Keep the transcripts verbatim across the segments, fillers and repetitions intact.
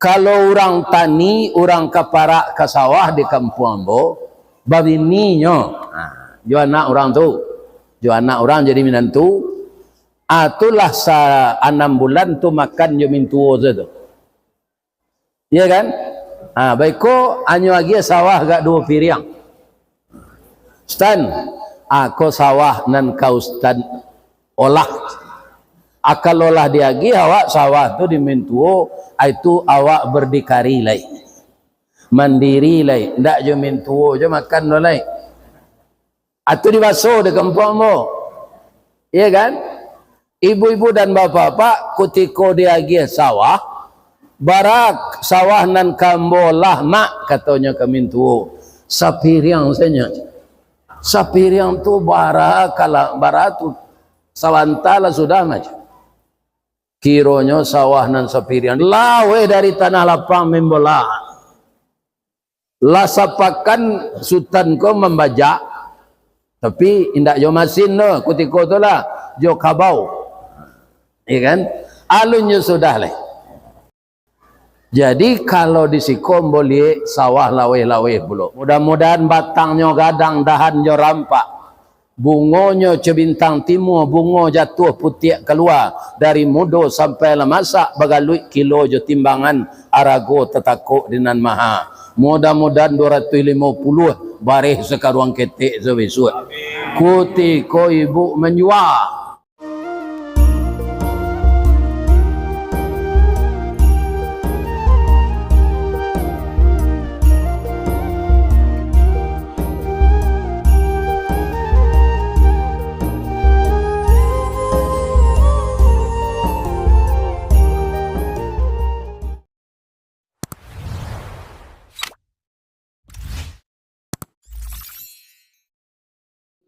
Kalau urang tani, urang ka parak ka sawah di kampuang ambo, babininyo, ha, jo anak urang tu, jo anak urang jadi minantu, ah, tu lah sa-, anam bulan tu makan jo mintuo se tu. Iya kan? Ah, baiko anyo agiah sawah agak duo piriang. Stan, ah, ko sawah nan ka Ustaz olah. Ah, kalau lah diagiah awak sawah tu di mintuo, ah, itu awak berdikari lai. Mandiri lai, ndak jo mintuo jo makan do lai. Atu dibaso di kampuang ambo. Iya kan? Ibu-ibu dan bapak-bapak, kutiko diagiah sawah, bara sawah nan ka ambo olah, Mak, katonyo ka mintuo. Sapiriang sajo. Sapiriang tu bara kala, bara tu sabanta lah sudah macam. Kironyo sawah nan sapiriang, laweh dari tanah lapang membola. Lah sapakan Sutan ko mambajak, tapi indak jo masin doh, kutiko tu lah jo kabau. Iya kan? Alun jo sudah lai. Jadi, kalau di siko ambo liek sawah laweh-laweh pulo. Mudah-mudahan batangnyo gadang, dahannyo rampak. Bungonyo co bintang timua, bungo jatuah putiak kalua, dari mudo sampai lah masak, bagaluik kilo jo timbangan, arago tatakok di Nan Maha. Mudah-mudahan duo ratuih limo puluah, bareh sakaruang ketek sabisuak. Kutiko ibu manjua.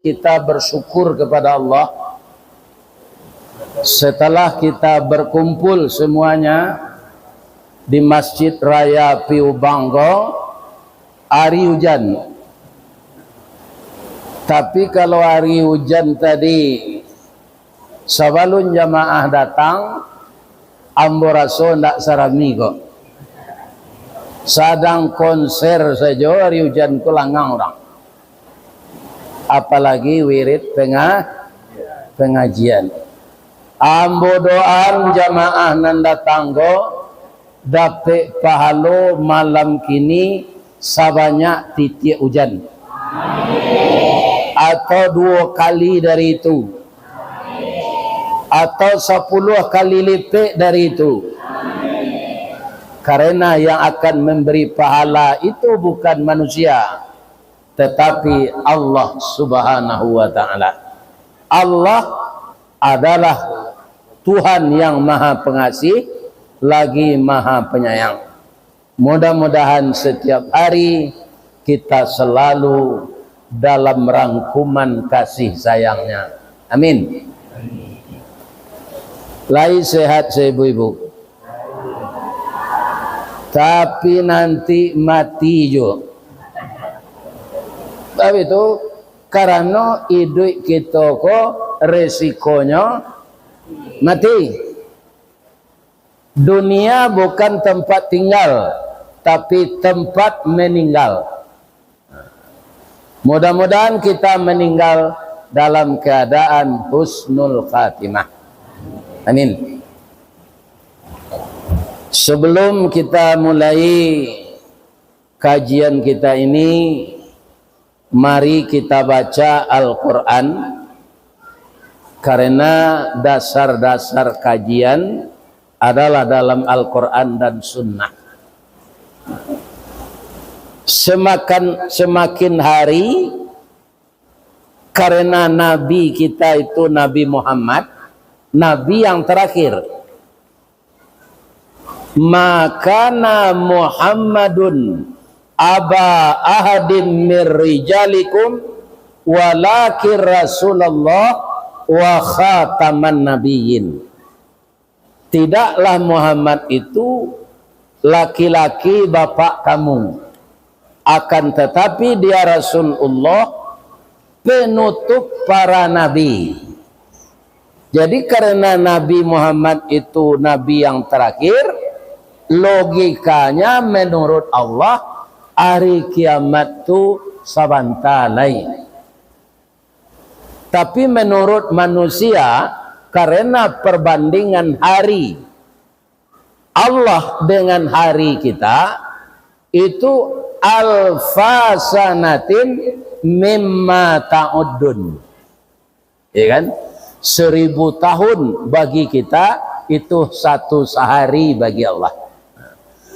Kita bersyukur kepada Allah setelah kita berkumpul semuanya di Masjid Raya Piubang ko, ari ujan. Tapi kalau ari ujan tadi, sabalun jamaah datang, ambo raso ndak sarami ko. Sadang konser sajo, ari ujan ko langang urang. Apalagi wirid penga-, pengajian. Ambo doaan jamaah nan datang ko dapek pahalo malam kini sabanyak titiak ujan. Atau duo kali dari itu. Atau sapuluah kali lipek dari itu. Karena yang akan memberi pahala itu bukan manusia, tetapi Allah Subhanahu wa Ta'ala. Allah adalah Tuhan yang Maha Pengasih, lagi Maha Penyayang. Mudah-mudahan setiap hari kita selalu dalam rangkuman kasih sayang-Nya. Amin. Lai sehat, ibu-ibu? Tapi nanti mati juo. Tapi tu, karano iduik kito ko resikonyo mati. Dunia bukan tempat tinggal, tapi tempat meninggal. Mudah-mudahan kita meninggal dalam keadaan husnul khatimah. Amin. Sebelum kita mulai kajian kita ini, mari kita baca Al-Quran, karena dasar-dasar kajian adalah dalam Al-Quran dan Sunnah. Semakan, semakin hari, karena Nabi kita itu Nabi Muhammad, Nabi yang terakhir. Ma kana Muhammadun aba ahadim mir rijalikum, walakin Rasulullah wa khataman nabiyyin. Tidaklah Muhammad itu laki-laki bapak kamu, akan tetapi dia Rasulullah, penutup para nabi. Jadi, karena Nabi Muhammad itu nabi yang terakhir, Logikanya, menurut Allah, hari kiamat tu sabanta lai. Tapi menurut manusia, karena perbandingan hari Allah dengan hari kita, itu alfa sanatin mimma ta'uddun. Ya kan? Seribu tahun bagi kita itu satu sehari bagi Allah.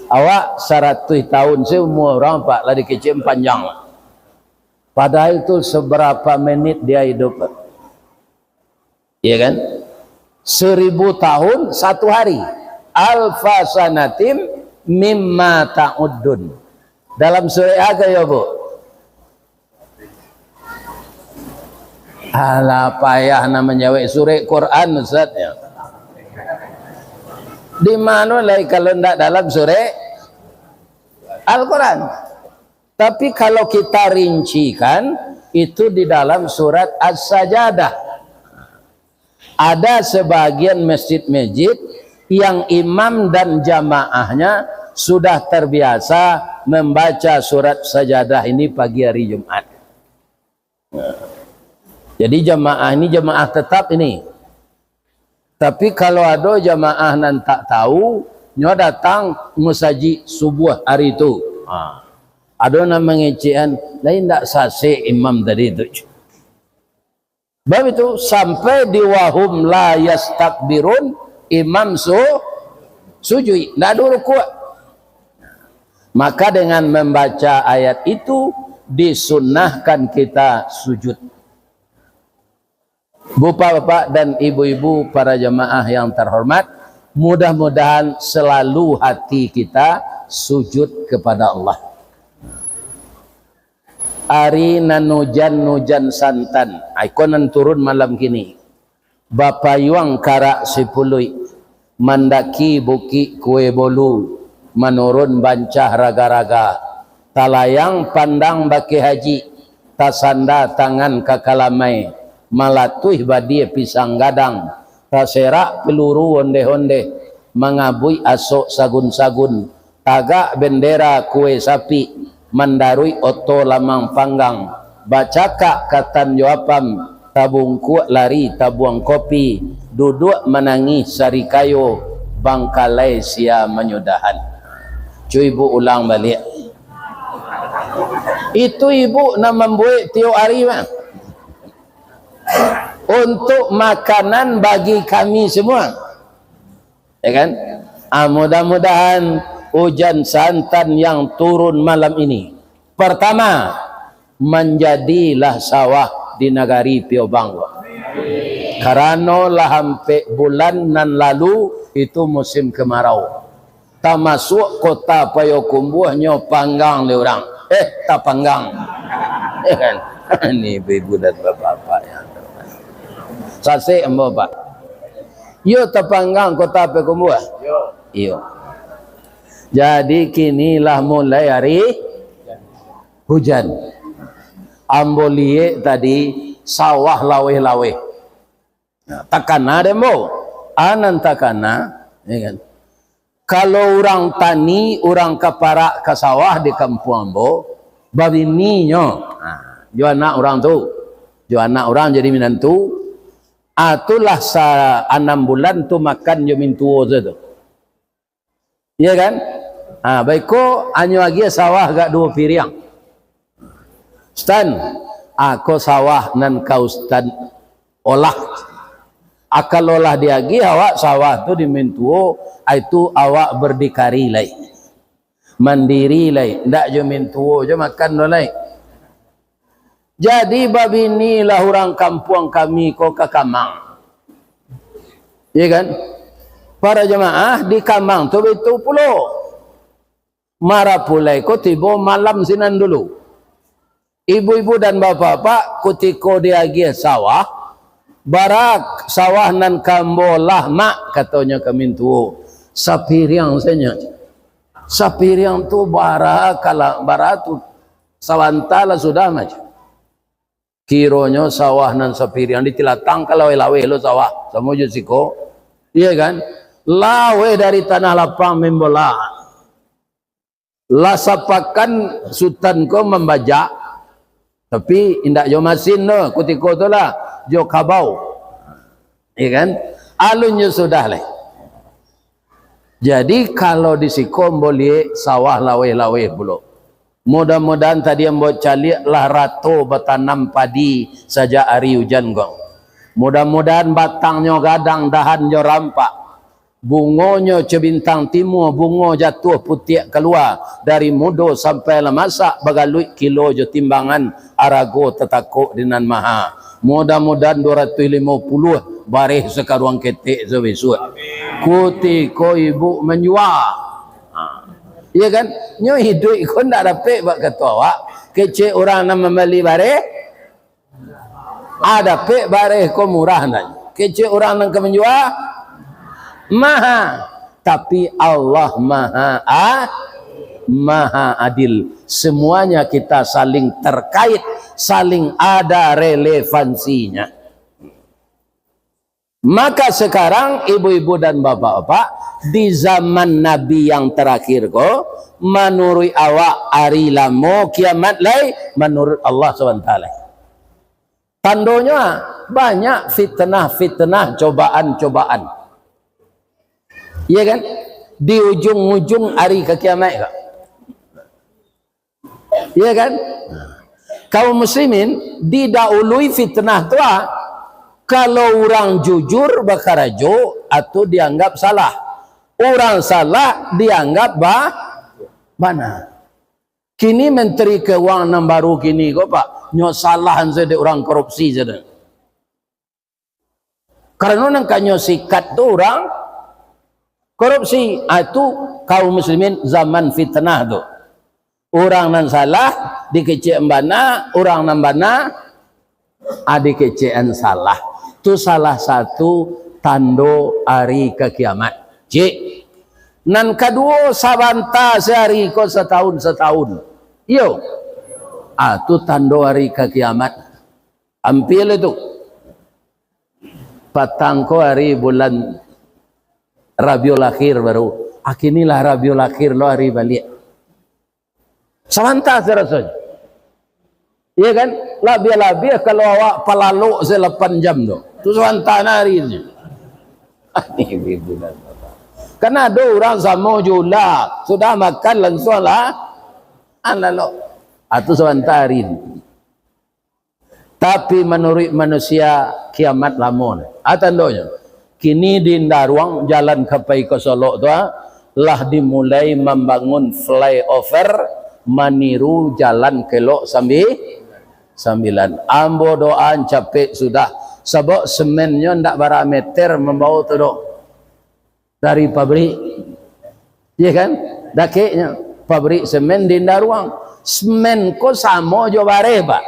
Awak saratuih tahun seumur urang, Pak, lah dikecek panjang. Padahal itu seberapa menit dia hidup. Ya kan? Seribu tahun satu hari. Alfa sanatim mimma ta'uddun. Dalam surek apa ya, Bu? Alah, payah nak manjawab, surek Quran, Ustaz, ya. Di mana lai kalau ndak dalam surek Al-Quran? Tapi kalau kita rincikan, itu di dalam surat As-Sajadah. Ada sebagian masjid-masjid yang imam dan jamaahnya sudah terbiasa membaca surat Sajadah ini pagi hari Jumat. Jadi jamaah ini jamaah tetap ini. Tapi kalau ado jamaah nan tak tahu, nyo datang musajik subuh hari tu. Ha. Ado nan mangecekan, lain ndak sasek imam tadi tu. Sebab itu, sampai di wahum la yastakbirun, imam su-, sujud, ndak ado rukuk. Maka dengan membaca ayat itu, disunnahkan kita sujud. Bapak-bapak dan ibu-ibu, para jamaah yang terhormat, mudah-mudahan selalu hati kita sujud kepada Allah. Ari nan ujan-ujan santan, iko nan turun malam kini. Bapayuang karak sipuluik, mandaki bukik kue bolu, manurun bancah raga-raga, talayang pandang bakeh haji, tasanda tangan ka kalamai, malatuih badia pisang gadang, taserak peluru ondeh-ondeh, mangabuik asok sagun-sagun, tagak bendera kue sapik, mandaruik oto lamang panggang, bacakak katan jo apam, tabungkuak lari tabuang kopi, duduak manangih sarikayo, bangkalai sia manyudahan. Cu, ibu ulang baliak. Itu ibu nan mambuek tiok ari mah. Untuk makanan bagi kami semua. Ya kan? Ah, mudah-mudahan ujan santan yang turun malam ini, pertama, manjadilah sawah di nagari Piobang. Karano lah ampek bulan nan lalu itu musim kemarau. Tamasuak kota Payokumbuah nyo panggang dek urang. Eh, tapanggang. Ya kan? Ini ibu-ibu dan bapak-bapak yang terhormat. Sasek ambo, Pak. Iyo, tapanggang kota Payokumbuah. Iyo. Jadi, kini lah mulai hari hujan. Ambo liek tadi, sawah laweh-laweh. Nah, takana dek ambo. Anan takana, ya kan? Kalau urang tani, urang ka parak ka sawah di kampuang ambo, babininyo, nah, jo anak urang tu, jo anak urang jadi minantu, ah, tu lah sa-, anam bulan tu makan jo mintuo tu. Iya kan? Ah, baiko, anyo agiah sawah agak duo piriang. Stan, ah, ko sawah nan ka Ustaz olah. Akal olah diagiah awak sawah tu di mintuo, ah, itu awak berdikari lai. Mandiri lai, ndak jo mintuo jo makan do lai. Jadi, babinilah urang kampuang kami ko ka kamang. Iya kan? Para jamaah, di kamang tu baitu pulo. Marapulai ko tibo malam sinan dulu. Ibu-ibu dan bapak-bapak, kutiko diagiah sawah, "Bara sawah nan ka ambo olah, Mak?" katonyo ka mintuo. "Sapiriang sajo." Sapiriang tu bara kala-, bara tu, sabanta lah sudah, Mak. Kironyo sawah nan sapiriang, di Tilatang ka laweh-laweh lo sawah, samo jo siko. Iya kan? Laweh dari tanah lapang main bola. Lah sapakan Sutan ko mambajak, tapi indak jo masin tu, kutiko tu lah, jo kabau. Ya kan? Alun jo sudah lai. Jadi, kalau di siko ambo liek sawah laweh-laweh pulo. Mudah-mudahan tadi ambo caliak lah rato batanam padi sajak ari ujan ko. Mudah-mudahan batangnyo gadang, dahannyo rampak. Bungonyo co bintang timua, bungo jatuah putiak kalua, dari mudo sampai lah masak, bagaluik kilo jo timbangan, arago tatakok di nan maha. Mudah-mudahan duo ratuih limo puluah, bareh sakaruang ketek sabisuak. Kutiko ibu manjua. Ha. Iya kan? Nyo iduik ko ndak dapek bak kato awak, kecek urang nan mambali bareh, Ah, dapek bareh ko murah nan. Kecek urang nan ka manjua, maha. Tapi Allah maha a-, maha adil. Semuanya kita saling terkait, saling ada relevansinya. Maka sekarang, ibu-ibu dan bapak-bapak, di zaman Nabi yang terakhir ko, manuruik awak ari lamo kiamat lai, manuruik Allah subhanahu wa taala. Tandonyo, ah, banyak fitnah-fitnah, cobaan-cobaan. Iya kan? Di ujung-ujung ari ka kiamat ko. Iya kan? Kaum muslimin didahului fitnah tu, ah. Kalau urang jujur bakarajo, atu dianggap salah. Urang salah dianggap ba-, bana. Kini Menteri Keuangan nan baru kini ko, Pak, nyo salahan sajo dek urang korupsi sajo. Karano nan ka nyo sikat tu urang korupsi. Ah, tu kaum muslimin zaman fitnah tu. Urang nan salah dikecek bana, urang nan bana, ah, dikecekan salah. Tu salah satu tando ari ka kiamat. Cik. Nan kaduo, sabanta sahari ko satahun, satahun. Iyo. Ah, tu tando ari ka kiamat. Ampia lah tu. Patang ko ari bulan Rabiul Akhir baru. Ah, kini lah Rabiul Akhir lo ari baliak. Sabanta saraso. Iya kan? Labiah-labiah kalau awak palalok salapan jam tu. Tu sabanta nah ari tu. Kan ado urang samo jo ulah. Sudah makan langsuang lah. Ah, lalok. Ah, tu sabanta ari tu. Tapi manuruik manusia, kiamat lamo. Ah, tandonyo. Kini di Indaruang, jalan ka pai ka Solok tu, ah, lah dimulai mambangun flyover maniru jalan ka Lok Sambi-, Sambilan. Ambo doa capek sudah. Sabab semennyo ndak bara meter mambao tu doh. Dari pabrik. Iya kan? Dakeknyo. Pabrik semen di Indaruang. Semen ko samo jo bareh, Pak.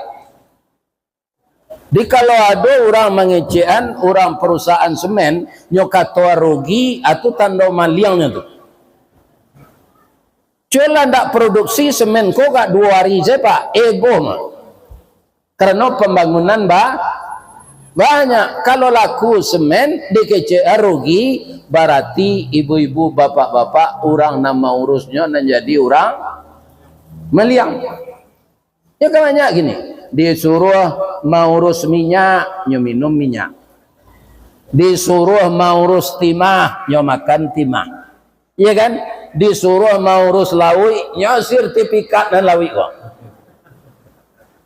Di kalau ado urang mangecekan, urang perusahaan semen, nyo kato rugi, atu tando maliangnyo tu. Cubolah ndak produksi semen ko gak duo ari sajo, Pak. Eboh mah. Karano pambangunan ba-, banyak. Kalau laku semen, dikecek rugi, barati ibu-ibu, bapak-bapak, urang nan maurusnyo nan jadi urang maliang. Nyo kan banyak kini. Disuruah maurus minyak, nyo minum minyak. Disuruah maurus timah, nyo makan timah. Iya kan? Disuruah maurus lauik, nyo sertifikat nan lauik ko.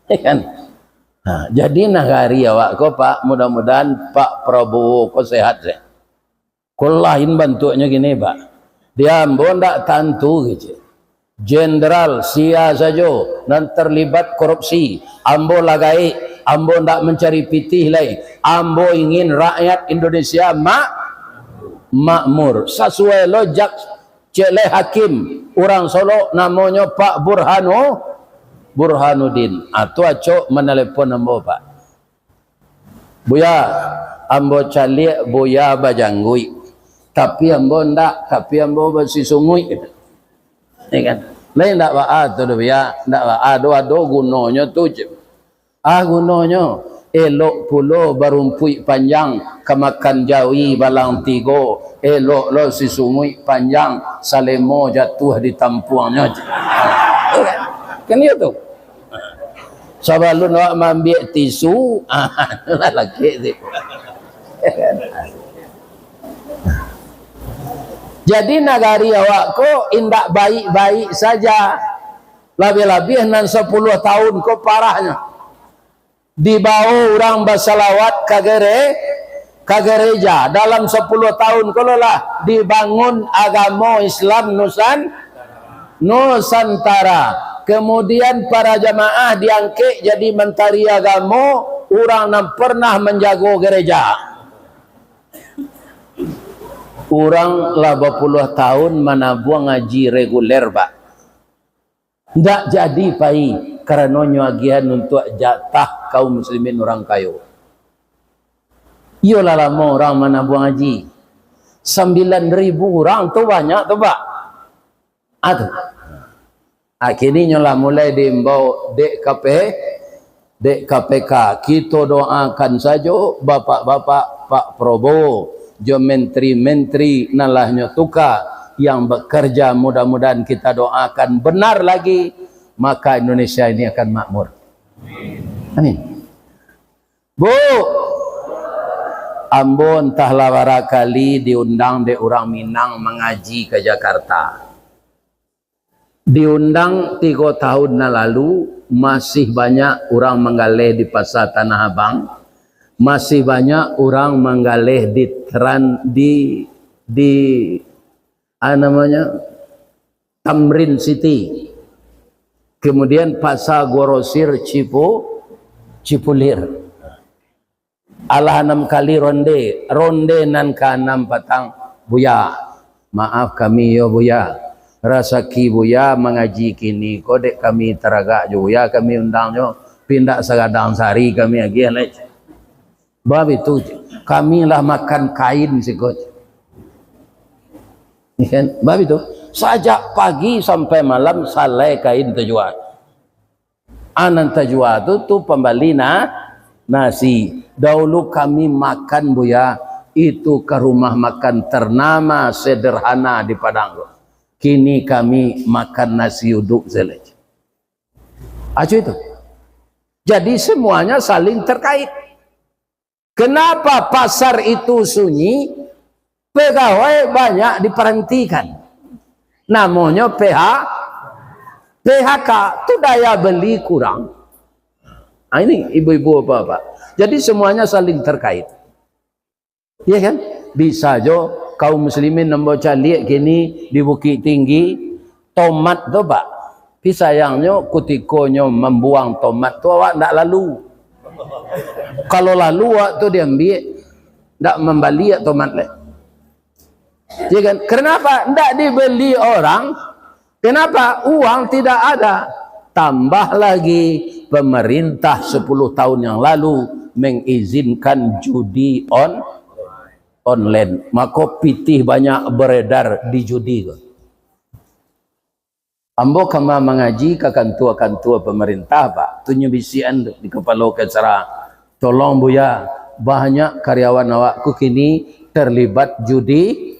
Iya kan? Ha, jadi nagari awak ko, Pak, mudah-mudahan Pak Prabowo ko sehat sajo. Ko lain bantuaknyo kini, Pak. Di ambo ndak tantu, kecek. Jenderal sia sajo nan terlibat korupsi. Ambo lah gaek, ambo ndak mancari pitih lai. Ambo ingin rakyat Indonesia mak-, makmur. Sasuai lo jak cek lai hakim, urang Solok, namonyo Pak Burhanu-, Burhanuddin. Ah, tu acok manalepon ambo, Pak. "Buya, ambo caliak Buya bajangguik, tapi ambo ndak, tapi ambo basisunguik," kecek. Ya kan? Lai ndak baa tu doh, Buya, ndak baa doh, ado gunonyo tu, cek. Ah, gunonyo, Elok pulo barumpuik panjang, ka makan jawi balang tigo, elok lo si sunguik panjang, salemo jatuah di tampuangnyo. Kan iyo tu. Sabalun awak maambiak tisu, ah, lah lagi tu. Jadi nagari awak ko indak baik-baik saja. Labiah-labiah nan sapuluah tahun ko parahnyo. Dibawo urang basalawat ka gere-, ka gereja. Dalam sapuluah tahun ko lah dibangun agamo Islam Nusan-, Nusantara. Kemudian para jamaah diangkek jadi mantari agamo, urang nan pernah manjago gereja. Urang lah bapuluah tahun manabuang haji reguler, Pak. Ndak jadi pai, karano nyo agiahan untuak jatah kaum muslimin urang kayo. Iyolah lamo urang manabuang haji. Sambilan ribu urang tu banyak tu, Pak. Ah, tu. Ah, kini nyo lah mulai diimbau dek K P, dek K P K. Kito doakan sajo bapak-bapak Pak Prabowo, jo menteri-menteri nan lah nyo tuka, yang bekerja, mudah-mudahan kita doakan benar lagi, maka Indonesia ini akan makmur. Amin. Bu, ambo antahlah bara kali diundang dek urang Minang mangaji ka Jakarta. Diundang tigo tahun nan lalu, masih banyak urang manggaleh di Pasar Tanah Abang, masih banyak urang manggaleh di Tran-, di, di, ah, namanya, Tamrin City. Kemudian Pasar Grosir Cipu-, Cipulir. Alah anam kali ronde, ronde nan kaanam patang, "Buya, maaf kami yo, Buya. Rasaki Buya mangaji kini ko dek kami taragak jo Buya kami undangnyo, pindak sagadang sari kami agiah lai." Bab itu, kami lah makan kain siko. Kan? Bab itu, sajak pagi sampai malam salai kain tajua. Ah, nan tajua tu, tu pambali na-, nasi. Dahulu kami makan, Buya, itu ka rumah makan ternama sederhana di Padang tu. Kini kami makan nasi uduk sajo. Acu itu. Jadi semuanya saling terkait. Kenapa pasar itu sunyi? Pegawai banyak diberhentikan. Namonyo P H, P H K, tu daya beli kurang. Ah, ini ibu-ibu, bapak-bapak. Jadi semuanya saling terkait. Iya kan? Bisa jo kaum muslimin nan bacaliak kini di Bukittinggi, tomat tu, Pak. Tapi sayangnyo, kutikonyo mambuang tomat tu, awak ndak lalu. Kalau lalu, awak tu diambiak, ndak mambali awak tomat lai. Ya kan? Kenapa? Ndak dibeli orang. Kenapa? Uang tidak ada. Tambah lagi, pemerintah sepuluh tahun yang lalu mengizinkan judi on-, online. Mako, pitih banyak beredar di judi ko. Ambo kama mangaji ka kantua-kantua pamarintah, Pak. Tu nyo bisiakan tu di kapalo kesra, "Tolong, Buya, banyak karyawan awak ko kini terlibat judi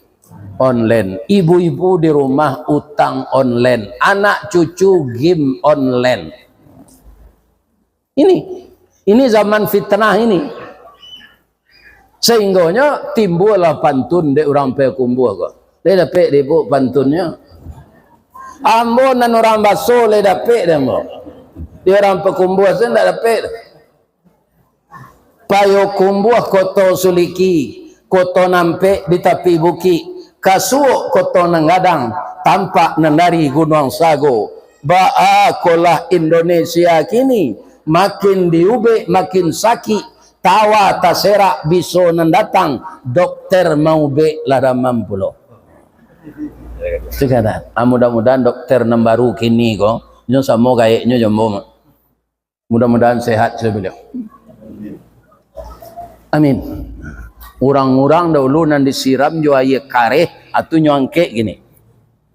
online. Ibu-ibu di rumah utang online, anak cucu game online." Ini, ini zaman fitnah ini. Sahinggonyo timbullah pantun dek urang Payakumbuah ko. Lai dapek dek ibuk pantunnyo? Ambo nan urang baso lai dapek dek ambo. Di urang Payakumbuah tu ndak dapek. Payakumbuah koto suliki, koto nampek di tapi bukik, kasuok koto nan gadang, tampak nan dari Gunuang Sago. Baa kolah Indonesia kini, makin diubek makin sakik, tawa taserak biso nan datang, dokter maubek lah damam pulo. Sudah dah. Ah, mudah-mudahan dokter nan baru kini ko, nyo samo gayaknyo jo ambo. Mudah-mudahan sehat sajo baliau. Amin. Urang-urang dahulu nan disiram jo aia kareh, atu nyo angkek kini.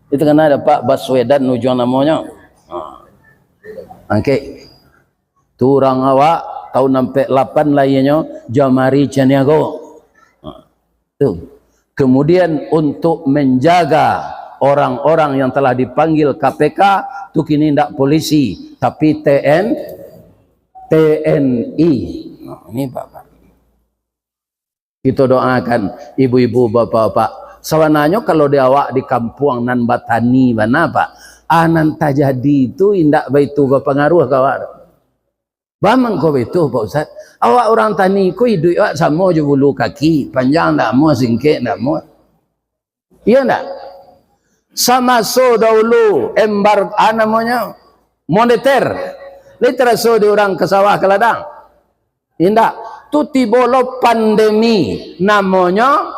Itu kana dapek Baswedan ujuang namonyo. Ha. Angkek. Tu urang awak, Tahun ampek lapan lahianyo Jamari Caniago. Ha, tu. Kemudian untuk menjaga orang-orang yang telah dipanggil K P K, tu kini ndak polisi, tapi T N, T N I. Nah, ini Bapak. Kito doakan ibu-ibu, bapak-bapak. Sabananyo kalau di awak di kampuang nan batani bana, Pak, ah, nan tajadi tu indak baitu bapangaruah ka awak. Bamangko baitu, Pak Ustaz. Awak urang tani ko iduik awak samo jo bulu kaki, panjang ndak amuah, singkek ndak amuah. Iyo ndak? Samaso dahulu embar-, ah, namonyo, moneter, lai taraso di urang ka sawah ka ladang? Indak. Tu tibo lo pandemi, namonyo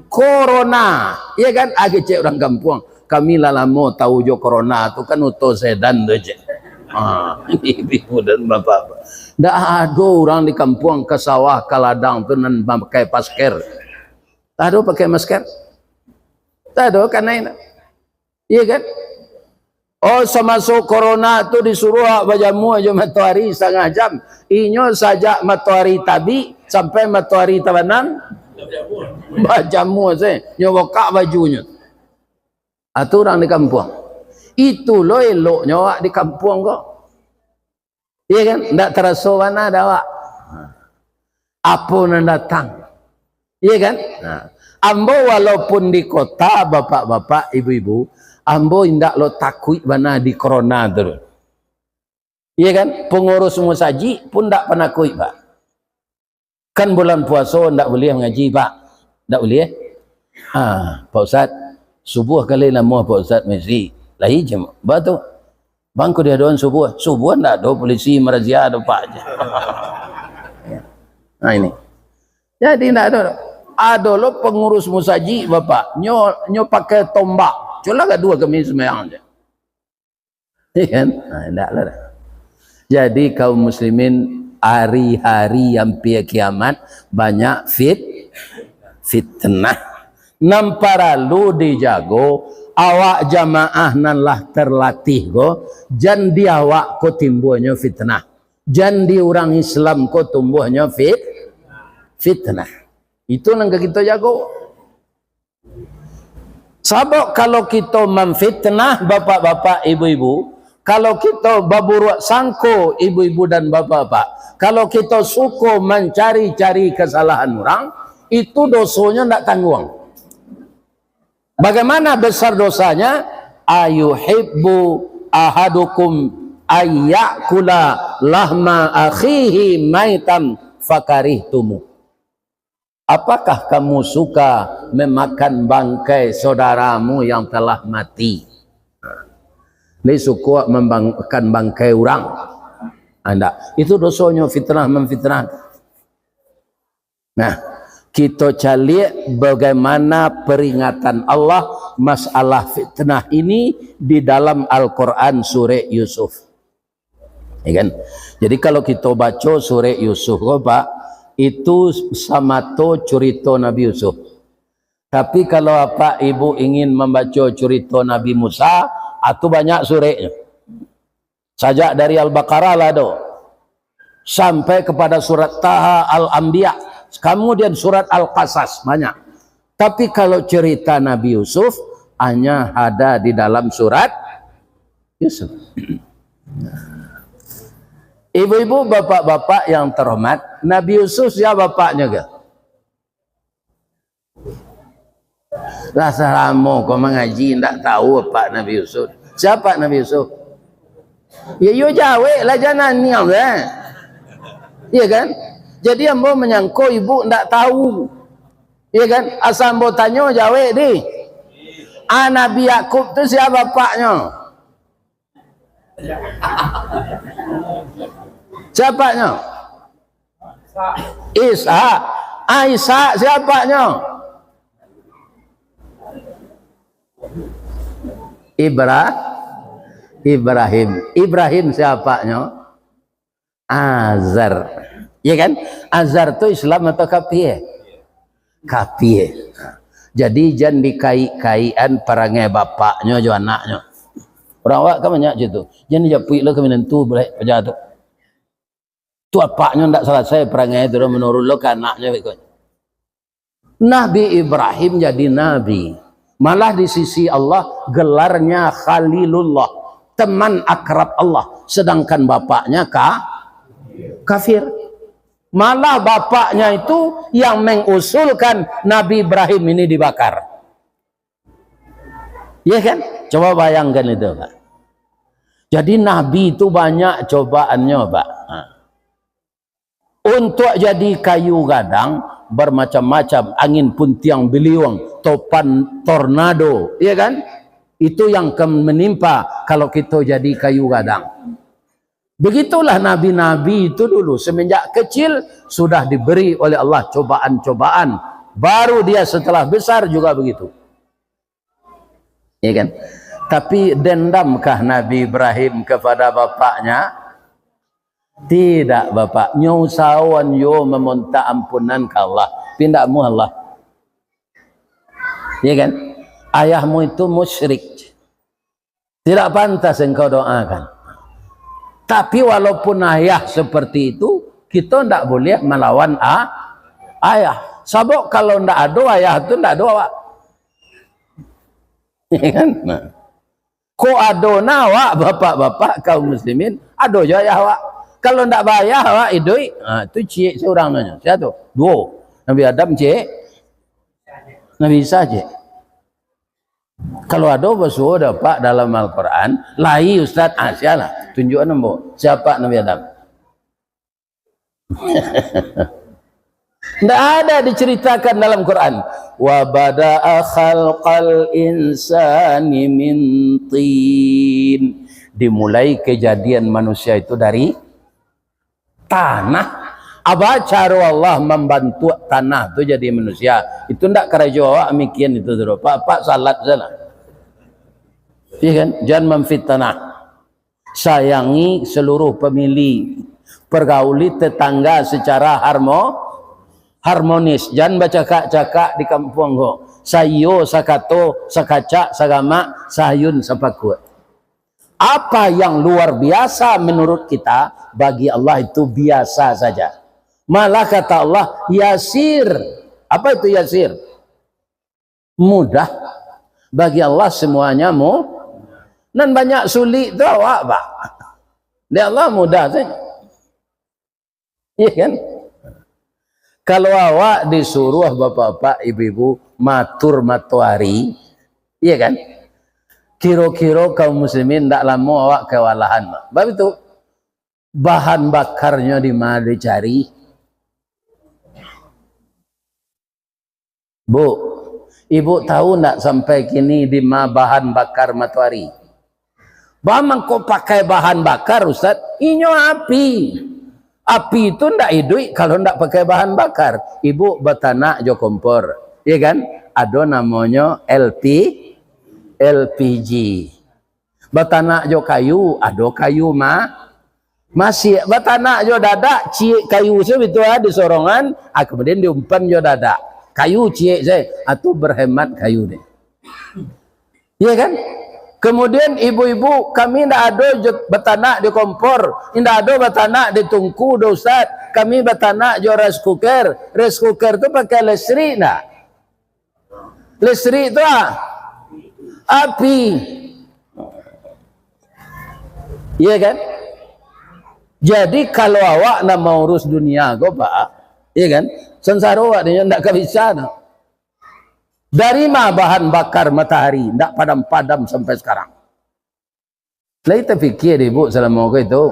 corona. Iyo kan? Ah, kecek urang kampuang. Kami lah lamo tahu jo corona tu kan, uto sedan tu, cek. Ha, ibu dan bapak. Ndak ado urang di kampuang ka sawah ka ladang tu nan mamakai masker. Tak ado pakai masker. Tak ado kanai. Iya kan? Oh, samaso corona tu disuruh awak bajamua jo matoari satangah jam. Inyo sajak matoari tabik sampai matoari tabanam, bajamua se. Nyo bukak bajunyo. Ah, tu urang di kampuang. Itu lo eloknyo awak di kampuang ko. Iya kan? Ndak taraso bana dek awak. Apo nan datang? Iya kan? Nah, ambo walaupun di kota, bapak-bapak, ibu-ibu, ambo indak lo takuik bana di corona tu. Iya kan? Pengurus musajik pun ndak panakuik, Pak. Kan bulan puaso ndak buliah mangaji, Pak. Ndak buliah. Ha, Pak Ustaz, subuah kali namuah Pak Ustaz misi. Lai jam, ba tu. Bang, ko diadoan subuah. Subuah ndak ado polisi marazia do, Pak. Nah, ini. Jadi ndak ado. Ado lo pengurus musajik, Bapak. Nyo, nyo pakai tombak. Cubolah gaduah kami sumbayang je. Iya kan? Nah, indak lah dah. Jadi, kaum muslimin, hari-hari ampia kiamat, banyak fit-, fitnah. Nan paralu dijago, awak jamaah nan lah terlatih ko, jan di awak ko timbuanyo fitnah. Jan di urang Islam ko tumbuahnyo fit-, fitnah. Itu nan ka kito jago. Sabab kalau kito mamfitnah bapak-bapak, ibu-ibu, kalau kito baburuak sangko ibu-ibu dan bapak-bapak, kalau kito suko mancari-cari kasalahan urang, itu dosonyo ndak tangguang. Bagaimana besar dosanya? "Ayuhibbu ahadukum ayyakula lahma akhihi maitan fakarihtumu." Apakah kamu suka memakan bangkai saudaramu yang telah mati? Lai suko mambang-, makan bangkai urang? Indak. Itu dosonyo fitnah mamfitnah. Nah, kito caliak bagaimana peringatan Allah masalah fitnah ini di dalam Al-Quran surek Yusuf. Ya kan? Jadi, kalau kito baco surek Yusuf ko, Pak, itu samato curito Nabi Yusuf. Tapi, kalau apak ibu ingin mambaco curito Nabi Musa, ah, tu banyak sureknyo. Sajak dari Al-Baqarah lah ado, sampai kepada surat Taha, Al-Anbiya, kemudian surat Al-Qasas, banyak. Tapi, kalau cerita Nabi Yusuf, hanya ada di dalam surat Yusuf. Ibu-ibu, bapak-bapak yang terhormat, Nabi Yusuf sia bapaknyo ke? Lah salamo ko mangaji, ndak tahu apak Nabi Yusuf. Sia Nabi Yusuf? Ya, iyo jawek lah, jan naniang, eh. Iya kan? Jadi, ambo manyangko ibu ndak tahu. Iya kan? Asa ambo tanyo, jawek di. Ah, Nabi Yakub tu sia bapaknyo? Sia bapaknyo? Ishak. Ah, Ishak sia bapaknyo? Ibra-, Ibrahim. Ibrahim sia bapaknyo? Azar. Iya kan? Azar tu Islam atau kafir? Kafir. Jadi, jan dikaik-kaikan parangai bapaknyo jo anaknyo. Urang awak kan banyak cam tu. Jan dijapuik lah ka minantu, bulek paja tu. Tu apaknyo ndak salasai parangai tu, dah manurun lo ka anaknyo beko. Nabi Ibrahim jadi nabi. Malah di sisi Allah gelarnya Khalilullah, teman akrab Allah. Sedangkan bapaknya ka-, kafir. Malah bapaknya itu yang mengusulkan Nabi Ibrahim ini dibakar. Ya kan? Coba bayangkan itu, Pak. Jadi Nabi itu banyak cobaannya, Pak. Ha. Untuk jadi kayu gadang, bermacam-macam, angin puntiang beliung, topan tornado, ya kan? Itu yang akan menimpa kalau kita jadi kayu gadang. Begitulah nabi-nabi itu dulu, semenjak kecil sudah diberi oleh Allah cobaan-cobaan, baru dia setelah besar juga begitu. Ya kan? Tapi dendamkah Nabi Ibrahim kepada bapaknya? Tidak, Bapak. Nyo usahoan yo meminta ampunan ka Allah. Tapi ndak amuah Allah. Ya kan? Ayahmu itu musyrik. Tidak pantas engkau doakan. Tapi walaupun ayah seperti itu, kita ndak boleh melawan a-, ayah. Sabab kalau ndak ado ayah tu, ndak ado awak. Ya kan? Nah. Kok ado na awak, bapak-bapak kaum muslimin, ado jo ayah awak. Kalau ndak ba ayah awak iduik, ha, tu ciek surang nyo. Sia tu? Duo. Nabi Adam ciek, Nabi Isa ciek. Kalau ado basuo dapat dalam Al-Quran, lai ustaz, ah, sialah. Tunjukan ambo. Siapa Nabi Adam? Ndak ada diceritakan dalam Quran. "Wa bada'a khalqal insani min tin." Dimulai kejadian manusia itu dari tanah. Apa caro Allah mambantuak tanah tu jadi manusia? Itu ndak karajo awak mikian itu tu. Pak, pak salat salah. Iya kan? Jangan mamfitnah. Sayangi seluruh famili. Pergauli tetangga secara harmo-, harmonis. Jan bacakak-cakak di kampuang ko. Saiyo, sakato, sakacak, sagamak, saayun, sapakut. Apa yang luar biasa menurut kita, bagi Allah itu biasa saja. Malah kata Allah, yasir. Apa itu yasir? Mudah. Bagi Allah semuanya mu-, nan banyak sulik tu awak, Pak. Di Allah mudah saja. Iya kan? Kalau awak disuruh bapak-bapak, ibu-ibu, matur matoari, iya kan? Kiro-kiro kaum muslimin ndak lamo awak kewalahan, Pak. Bab itu, bahan bakarnyo di ma dicari? Bu, ibu tahu ndak sampai kini di ma bahan bakar matoari? Ba mangko pakai bahan bakar, Ustaz? Inyo api. Api tu ndak iduik kalau ndak pakai bahan bakar. Ibu batanak jo kompor, iya kan? Ado namonyo L P, L P G. Batanak jo kayu, ado kayu ma-, masiak. Batanak jo dadak, ciek kayu se bitu, ah, di sorongan, ah, kemudian diumpan jo dadak. Kayu ciek se, ah, tu berhemat kayu deh. Iya kan? Kemudian ibu-ibu, kami ndak ado jo batanak di kompor, ndak ado batanak di tungku do, Ustaz. Kami batanak jo rice cooker. Rice cooker tu pakai listrik ndak? Listrik tu, ah, api. Iya kan? Jadi kalau awak nak maurus dunia ko, Pak, iya kan? Sansaro awak dinyo ndak ka bisa, nah. Dari ma bahan bakar matahari, ndak padam-padam sampai sekarang. Lai tapikia dek ibu salamo ko itu?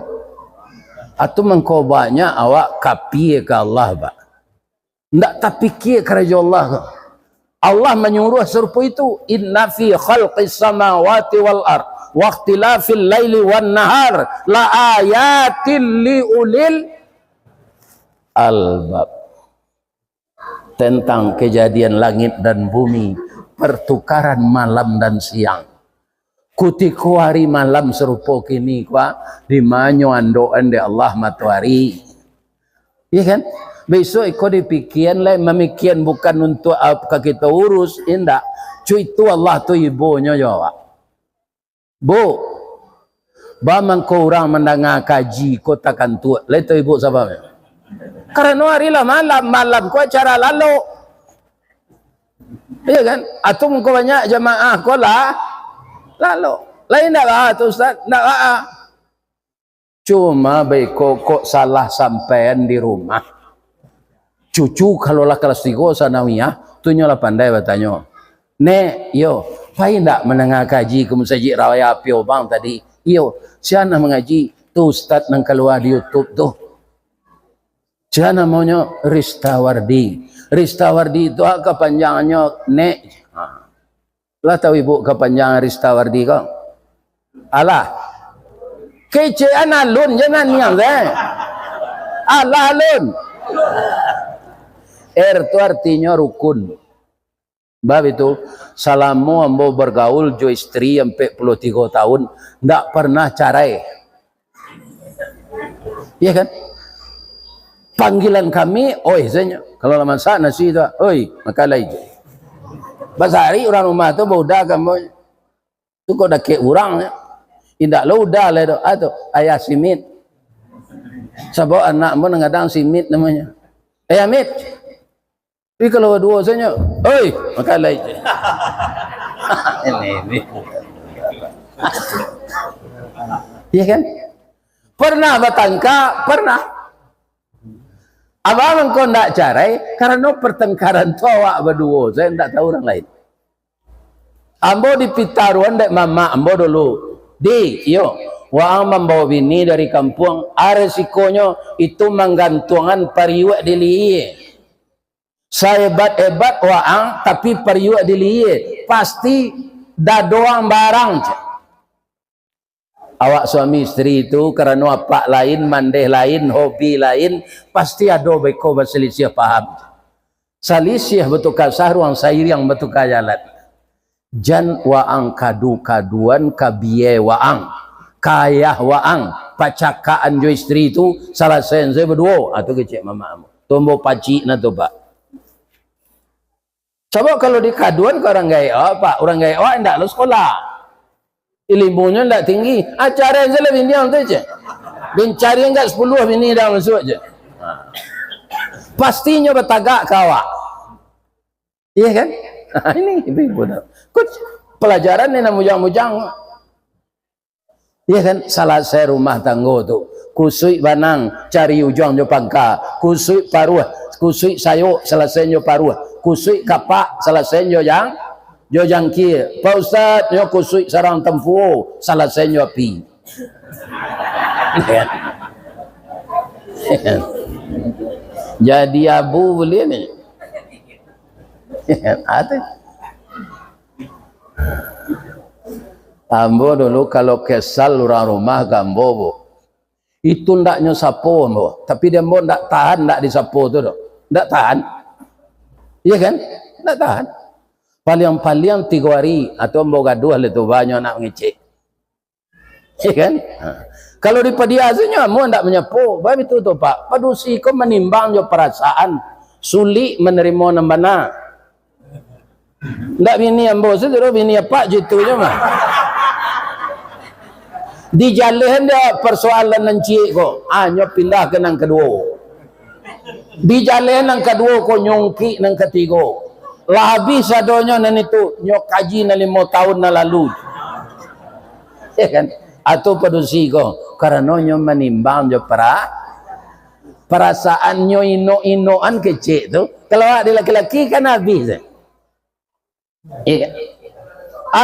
Atu mangko banyak awak kapia ka Allah, Pak. Ndak tapikia karajo Allah ko. Allah manyuruah sarupo itu, "Inna fi khalqis samawati wal ard, wa ikhtilafil laili wan nahar, la ayatil li ulil albab." Tentang kejadian langit dan bumi, pertukaran malam dan siang. Kutiko ari malam sarupo kini, kua, di ma nyo andokan dek Allah matoari. Iya kan? Besok iko dipikian lai, mamikian bukan untuk ap-, ka kito urus, indak. Cu itu Allah tu ibonyo jo awak. Bu, Ba mangko urang mandanga kaji ko takantuak. Lai tahu ibu sababnyo? Karano ari lah malam, malam ko acara lalok. Iya kan? Atau mangko banyak jamaah ko lah lalok. Lai ndak baa tu, Ustaz? Ndak baa. Cuma baiko kok salah sampaian di rumah. Cucu kalau lah kelas tigo sanawiyah, tu nyo lah pandai batanyo. "Nek, iyo, pai ndak mandanga kaji ka Masajik Raya Piobang tadi?" "Iyo." "Sia nan mangaji?" "Tu ustaz nan kalua di YouTube tu." "Sia namonyo?" "Ristawardi." "Ristawardi tu a kapanjangannyo, Nek?" Ha. Lah tahu ibu kapanjangan Ristawardi ko? Alah. Kecekan alun, jangan niang teh. Alah alun. R tu artinyo rukun. Bab itu, salamo ambo bagaul jo istri ampek puluah tigo tahun, ndak pernah carai. Iya kan? Panggilan kami, "Oi," sajo. Kalau lah masak nasi tu, "Oi, makan lai." Basari urang rumah tu bauda ka ambo. Tu kok dakek urang, ya. Indak lo uda lai do. Ah, tu, ayah Simit. Sabab anak ambo nan gadang Simit namonyo. "Ayah Mit." Tapi kalau duo sajo, "Oi, makan lai." Ini, ini. Iya kan? Pernah batangka, pernah. Abang mangko ndak carai, karano pertengkaran tu awak baduo, sajo ndak tahu urang lain. Ambo dipitaruan dek mamak ambo dulu. "Di, iyo, waang mambawa bini dari kampuang, a resikonyo itu manggantuangan pariuak di lihia. Saebat-ebat waang, tapi pariuak di lihia, pasti dado ang barang," cek. Awak suami isteri tu, karano apak lain, mandeh lain, hobi lain, pasti ado beko basalisiah paham. Salisiah batuka saruang, sairiang batuka jalan. Jan waang kadu-kaduan ka bia waang, ka ayah waang, pacakakan jo isteri tu, salasaian sajo baduo. Ah, tu kecek mamak ambo. Tu ambo pacik nah tu, Pak. Sabab kalau dikaduan ka urang gaek awak, Pak, urang gaek awak indak lo sekolah. Ilimunyo indak tinggi. Acaran sajo lah bini ang tu, cek. Bencari angkat sapuluah bini dah masuak, cek. Ha. Pastinyo batagak ka awak. Iya kan? Ini ibu-ibu dah. Kok pelajaran ni nak mujang-mujang. Iya kan? Salasai rumah tanggo tu. Kusuik banang, cari ujuang jo pangka. Kusuik paruah, kusuik sayok, salasai jo paruah. Kusuik kapak, salasai jo jang-, jo jangkia. Pak Ustaz, nyo kusuik sarang tampuo, salasai jo api. Jadi abu buliah ni. Ado. Ambo dulu kalau kesal urang rumah ka ambo, Bu. Itu ndaknyo sapo ambo, tapi di ambo ndak tahan, ndak disapo tu doh. Ndak tahan. Iya kan? Ndak tahan. Paliang-paliang tigo hari, atau ambo gaduah lah tu, banyak nak mangecek. Iya kan? Ha. Kalau di padia sajo nyo, ambo ndak manyapo. Baitu tu, Pak. Padusi ko manimbang jo parasaan. Sulik manarimo nan bana. Ndak bini ambo sajo, bini apak jitu nyo mah. Dijalehan dia persoalan nan ciek ko. Ah, nyo pindah ka nan kaduo. Dijalehan nan kaduo ko, nyo ungkik nan katigo. Lah abih sadonyo nan itu, nyo kaji nan limo taun nan lalu. Ya kan? Atau padusi ko, karano nyo manimbang jo para-, parasaan nyo inok-inokan kecek tu. Kalau awak di laki-laki kan abih tu. Iya kan?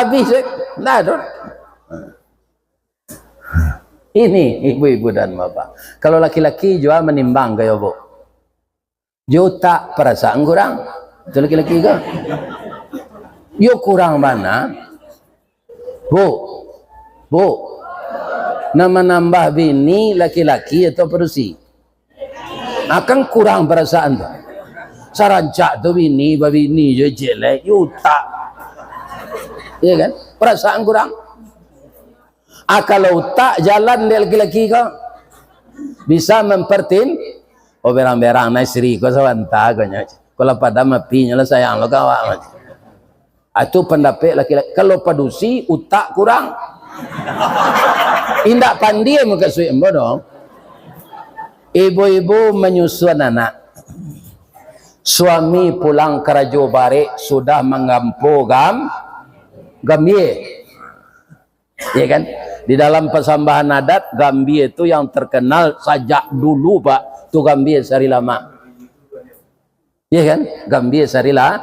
Abih tu. Ndak ado. Ini ibu-ibu dan bapak. Kalau laki-laki jua manimbang ka yo, Bu. Jo utak, parasaan kurang. Itu laki-laki ko. Yo kurang bana. Bu, Bu, nan manambah bini laki-laki atau padusi? Akan kurang parasaan tu. Sarancak tu bini, babini jo jelek, yo utak. Iya kan? Parasaan kurang. Ah, kalau utak jalan dek laki-laki ko, bisa mempertin-, oh, berang-berang nah isteri ko sabanta ko nyo. Kalau padam apinyo lah sayang lo ka awak. Ah, tu pandapek laki-laki. Kalau padusi, utak kurang. Indak pandai mukasuik ambo doh. Ibu-ibu manyusuan anak. Suami pulang karajo barek sudah manggampo gam-, gambia. Ya kan? Di dalam pasambahan adat, gambia tu yang terkenal sajak dulu, Pak. Tu gambia Sari Lamak. Ya kan? Gambia Sari La-,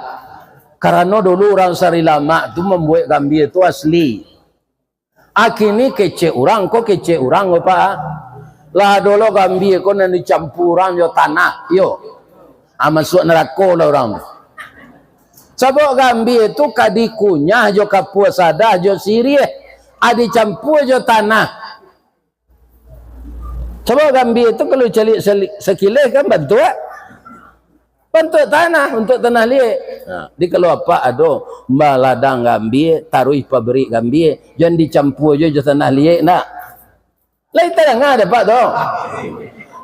karano dulu urang Sari Lamak tu mambuek gambia tu asli. Akini kecek urang ko, kecek urang ko, Pak. Lah ado lo gambia ko nan dicampua urang jo tanah, yo. Ah, masuak narako lah urang tu. Sabab gambia tu ka dikunyah jo kapua sadah jo siriah, ah, dicampua jo tanah. Sabab gambia tu kalau caliak sali-, sakileh kan bantuak, bantuak tanah, bantuak tanah liek. Nah, di kalau apak ado baladang gambia, taruih pabrik gambia, jan dicampua jo, jo tanah liek, ndak? Lai tadanga dek apak tu?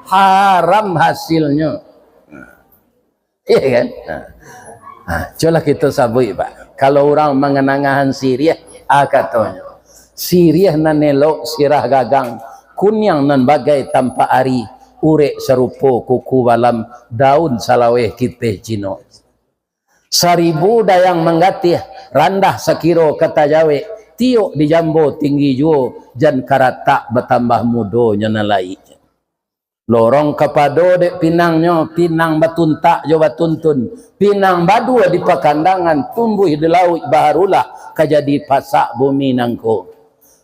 Haram hasilnyo. Iya kan? Nah. Nah, cubolah kito sabuik, Pak. Kalau urang manganangahan siriah, ah, katonyo, "Siriah nan elok sirah gagang, kuniang nan bagai tampak ari, urek sarupo kuku balam, daun salaweh kiteh Cino. Saribu dayang manggatih, randah sakiro ka tajawek, tiok dijambo tinggi juo, jan karatak batambah mudonyo nan lai." Lorong kapado dek pinangnyo, pinang batuntak jo batuntun, pinang baduo di pakandangan, tumbuih di lauik baharulah, ka jadi pasak bumi nangko.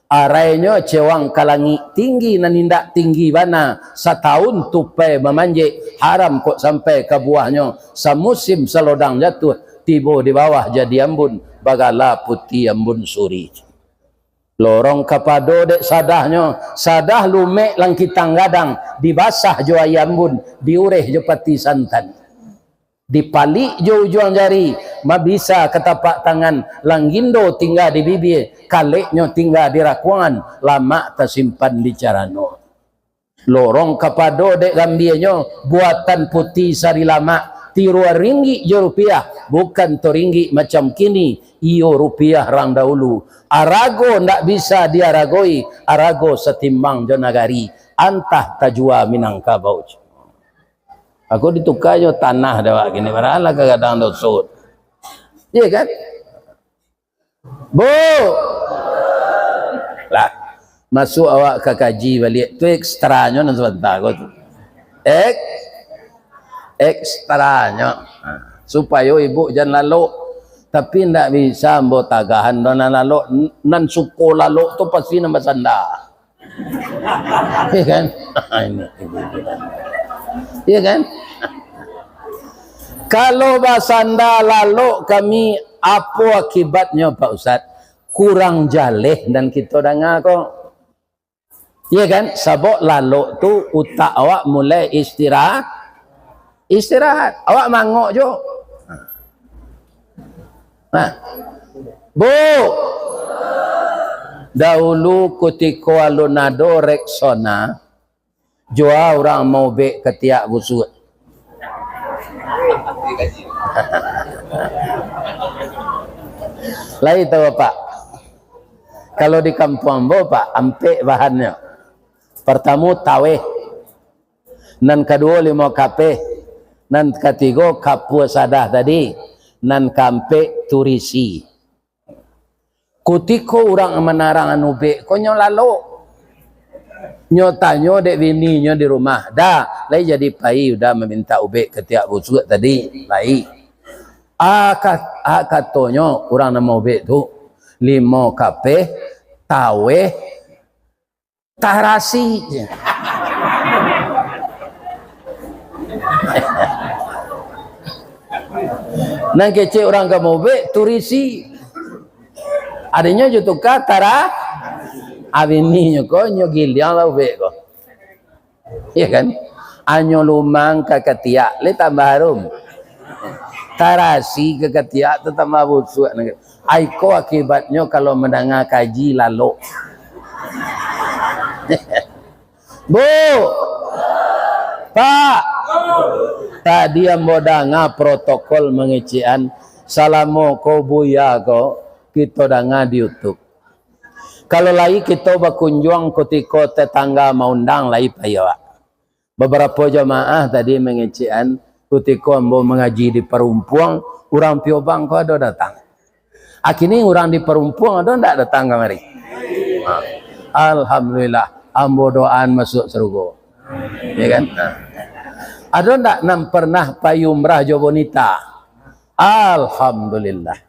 Arainyo cewang ka langik, tinggi nan indak tinggi bana, satahun tupai mamanjek, haram kok sampai ka buahnyo, samusim salodang jatuah, tibo di bawah jadi ambun, bagala Puti Ambun Suri. Lorong kapado dek sadahnyo, sadah lumek langkitang gadang, dibasah jo aia ambun, diureh jo pati santan. Dipalik jo ujuang jari, mabisa ka tapak tangan, langgindo tingga di bibia, kaleknyo tingga di rakuangan, lamak tasimpan di carano. Lorong kapado dek gambianyo, buatan Puti Sari Lamak, tiruan ringgik jo rupiah, bukan taringgik macam kini, iyo rupiah rang dahulu. Arago ndak bisa diaragoi, arago satimbang jo nagari, antah tajua Minangkabau. Aku dituka jo tanah dek awak kini, padahal lah kagadang doso. Iya kan? Bu! Lah, masuak awak ka kaji baliak. Tu ekstranyo nan sabanta ko tu. Ek-, ekstranyo. Ha, supayo ibu jan lalok. Tapi ndak bisa ambo tagahan doh nan lalok. N-, nan suko lalok tu pasti nan basanda. Iya kan? Ini, ini, ini. Iya kan? Kalau basanda lalok kami, apo akibatnyo, Pak Ustaz? Kurang jaleh nan kito danga ko. Iya kan? Sabab lalok tu utak awak mulai istira-, istirahat. Awak mangok jo. Nah. Bu, dahulu kutiko alun ado Rexona, jua urang maubek katiak busuak. Lai tahu, Pak? Kalau di kampuang ambo, Pak, ampek bahannyo. Partamo, taweh. Nan kaduo, limo kapeh. Nan katigo, kapua sadah tadi. Nan kaampek, turisi. Kutiko urang manarang ubek ko, nyo lalok. Nyo tanyo dek bininyo di rumah, "Da, lai jadi pai Uda mamintak ubek katiak busuak tadi?" "Lai." "A ka-, a katonyo urang nan maubek tu?" "Limo kapeh, taweh, tarasi." Nan kecek urang ka maubek, turisi. Adinyo jo tuka tara-, abininyo ko nyo giliang lah ubek ko. Iya kan? Anyo lumang ka katiak, lai tambah harum. Tarasi ka katiak tu tambah busuak. Ai ko akibatnyo kalau mandanga kaji lalok. Bu! Pak! Tadi ambo danga protokol mangecekan, salamo ko buya ko, kito danga di YouTube. Kalau lai kito bakunjuang kutiko tetangga maundang, lai pai awak. Babarapo jamaah tadi mangecekan, kutiko ambo mangaji di Parumpuang, urang Piobang ko ado datang. Akini urang di Parumpuang ado ndak datang kamari? Ha. Alhamdulillah, ambo doaan masuak sarugo. Ya kan? Ha. Ado ndak nan parnah pai umrah jo Bonita? Alhamdulillah.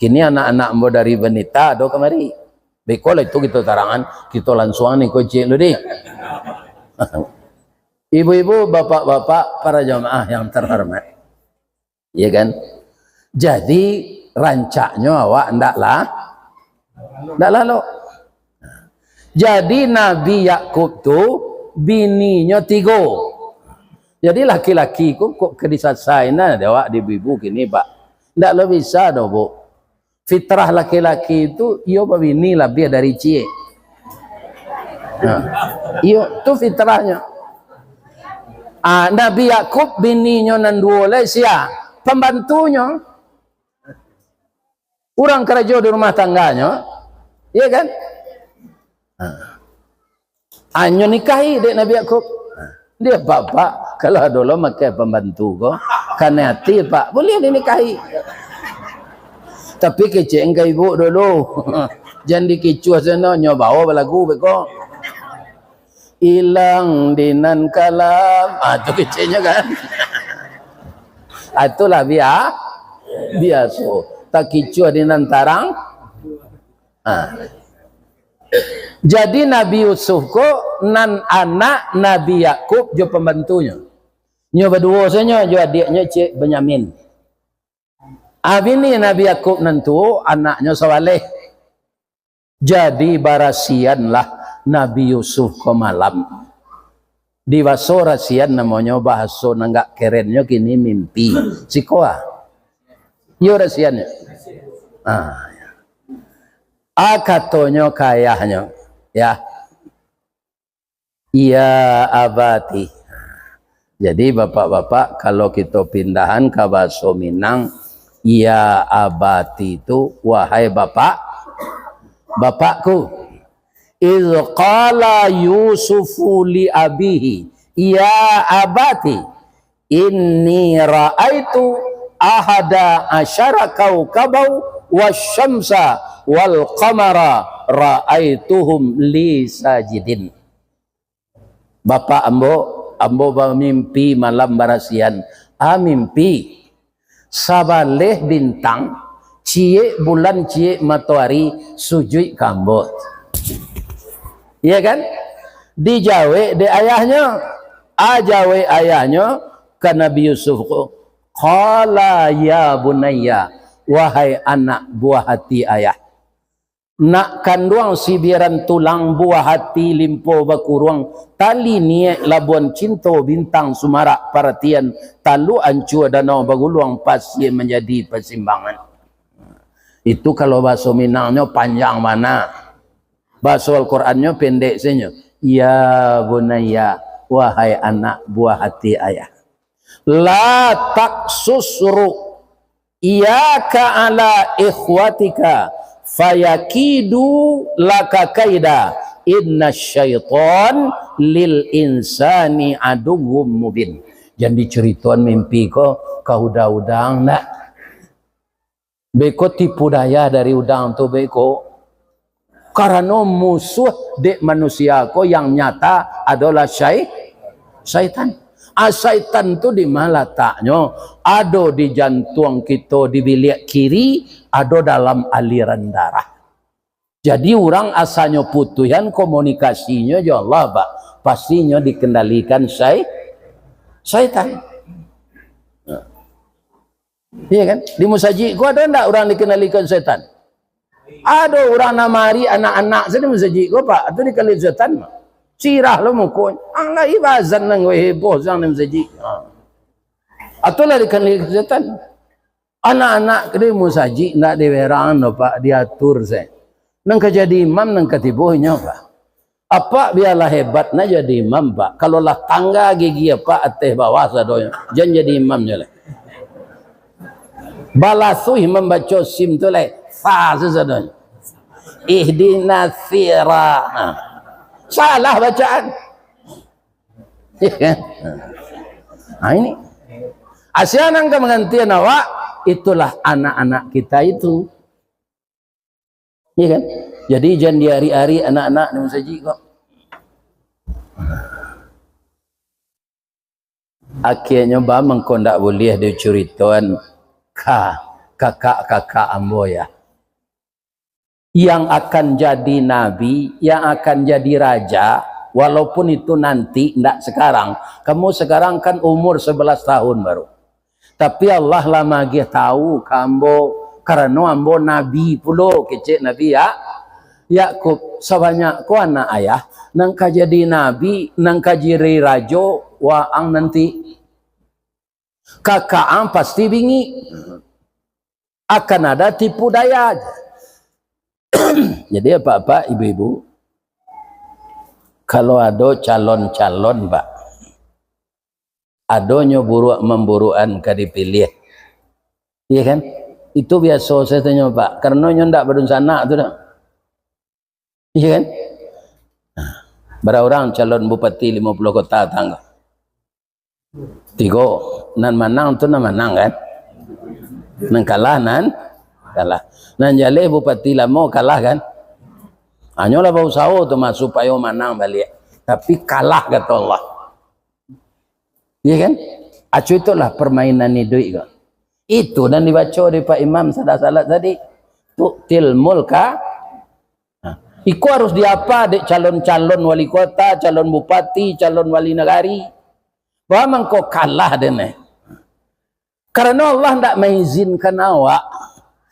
Kini anak-anak ambo dari Bonita ado kamari. Beko lah itu kito tarangan, kito lansuang ni ko ciek lu deh. Ibu-ibu, bapak-bapak, para jamaah yang terhormat. Ya kan? Jadi, rancaknyo awak ndak lah, ndak lalok. Jadi, Nabi Yakub tu bininyo tigo. Jadi, laki-laki ko kok ka disasai nah dek awak di ibu-ibu kini, Pak. Ndak lo bisa doh, Bu. Fitrah laki-laki tu, iyo babini labiah dari ciek. Nah, iyo, tu fitrahnyo. Ah, Nabi Yakub bininyo nan duo lai sia? Pambantunyo. Urang karajo di rumah tangganyo. Iya kan? Ah. Anyo nikahi dek Nabi Yakub. Dia, "Pak, Pak, kalau ado lo makai pambantu ko, kanai ati, Pak, buliah dinikahi. Tapi kecek ka ibu dulu. Jan dikicuah sano, nyo bawa balagu beko. Ilang dinan kalam." Ah, tu keceknyo kan. Ah, itulah bia-, biaso. Takicuah dinan tarang. Ah. Jadi Nabi Yusuf ko nan anak Nabi Yakub jo pambantunyo. Nyo baduo sajo jo adiaknyo ciek Benyamin. Ah, bini Nabi Yakub nan tuo, anaknyo sabaleh. Jadi barasianlah Nabi Yusuf ko malam. Di baso rasian namonyo, bahaso nan agak kerennyo kini mimpi. Siko ah. Iyo rasiannyo. Ah, ya. Ah, katonyo ka ayahnyo, ya. Ya abati. Jadi, bapak-bapak, kalau kito pindahan ka bahaso Minang, ya abati tu, wahai bapak, bapakku. Idh qala Yusufu li abihi, ya abati, inni ra'aitu ahada asyara kaukabau wasyamsa wal qamara ra'aituhum li sajidin. Bapak ambo, ambo bamimpi malam barasian. Ah, mimpi. Sabaleh bintang, ciek bulan, ciek matoari, sujuik ka ambo. Iya kan? Dijawek dek ayahnyo. Ah, jawek ayahnyo ka Nabi Yusuf ko, "Qala ya bunayya, wahai anak buah hati ayah. Nak kanduang sibiaran tulang, buah hati limpo bakuruang, tali niek labuan cinto, bintang sumarak paratian, taluk ancua danau baguluang, pasia manjadi pasimbangan." Itu kalau bahaso Minangnyo panjang bana. Bahaso Al-Qurannyo pendek sajo. Ya bunayya, wahai anak buah hati ayah. La taqsus ru'yaka ala ikhwatika fayakidu laka kaida. Inna syaitan lil insani aduwwum mubin. Jan dicaritoan mimpi ko ka uda-uda nak. Beko tipu daya dari uda tu beko. Karano musuh dek manusia ko yang nyata adolah syai-, syaitan. Ah, syaitan tu di ma lataknyo? Ado di jantuang kito di biliak kiri, ado dalam aliran darah. Jadi urang asanyo putuihan komunikasinyo jo Allah, Pak, pastinyo dikendalikan syai-, syaitan. Nah. Iya kan? Di musajik ko ado ndak urang dikendalikan setan? Ado urang nan mari anak-anak sajo di musajik ko, Pak, tu dikendalikan setan. Sirah lo muko. Ang lai bazan nan heboh sang di musajik. Ha. Atulah dikendalikan setan. Anak-anak di musajik ndak diberang doh, Pak, diatur se. Nan ka jadi imam nan ka tibo inyo, Pak. Apak bialah hebat na jadi imam, Pak. Kalau lah tangga gigi apak ateh bawah sadonyo, jan jadi imamnyo lai. Balasuih mambaco sim tu lai, fa sadonyo. Ihdinas sira-, ha. Salah bacaan. Iya kan? Nah, ini. Asia nan ka manggantian awak, itulah anak-anak kita itu. Iya kan? Jadi, jan diarik-arik anak-anak di masajik ko. Akhianyo, ba mangko ndak buliah dicuritoan ka kakak-kakak ambo, ya. Yang akan jadi nabi, yang akan jadi raja, walaupun itu nanti, ndak sekarang. Kamu sekarang kan umur sebelas tahun baru. Tapi Allah lah magiah tahu ka ambo, karano ambo nabi pulo, kecek Nabi Ya-, Yakub. Sabanyak ko anak ayah, nan ka jadi nabi, nan ka jadi rajo, waang nanti. Kakak ang pasti bingik. Akan ada tipu daya. Jadi, apak-apak, ibu-ibu, kalau ado calon-calon, Pak, adonyo buruak-mamburuakan ka dipiliah. Iya kan? Itu biaso sajo nyo, Pak. Karano nyo ndak badunsanak tu dah. Iya kan? Nah, bara urang calon bupati limo puluah kota tangga? Tigo. Nan manang tu nan manang kan? Nan kalah nan kalah. Nan jaleh bupati lamo kalah kan? Hanyolah bausaho tu mah supayo manang baliak. Tapi kalah, kato Allah. Iya kan? Acu, itulah permainan iduik ko. Itu nan dibaco dek Pak Imam sada salat tadi. Tu'til mulka. Nah, iko harus diapa dek calon-calon wali kota, calon bupati, calon wali nagari. Ba mangko kalah den, eh. Karano Allah ndak maizinkan awak.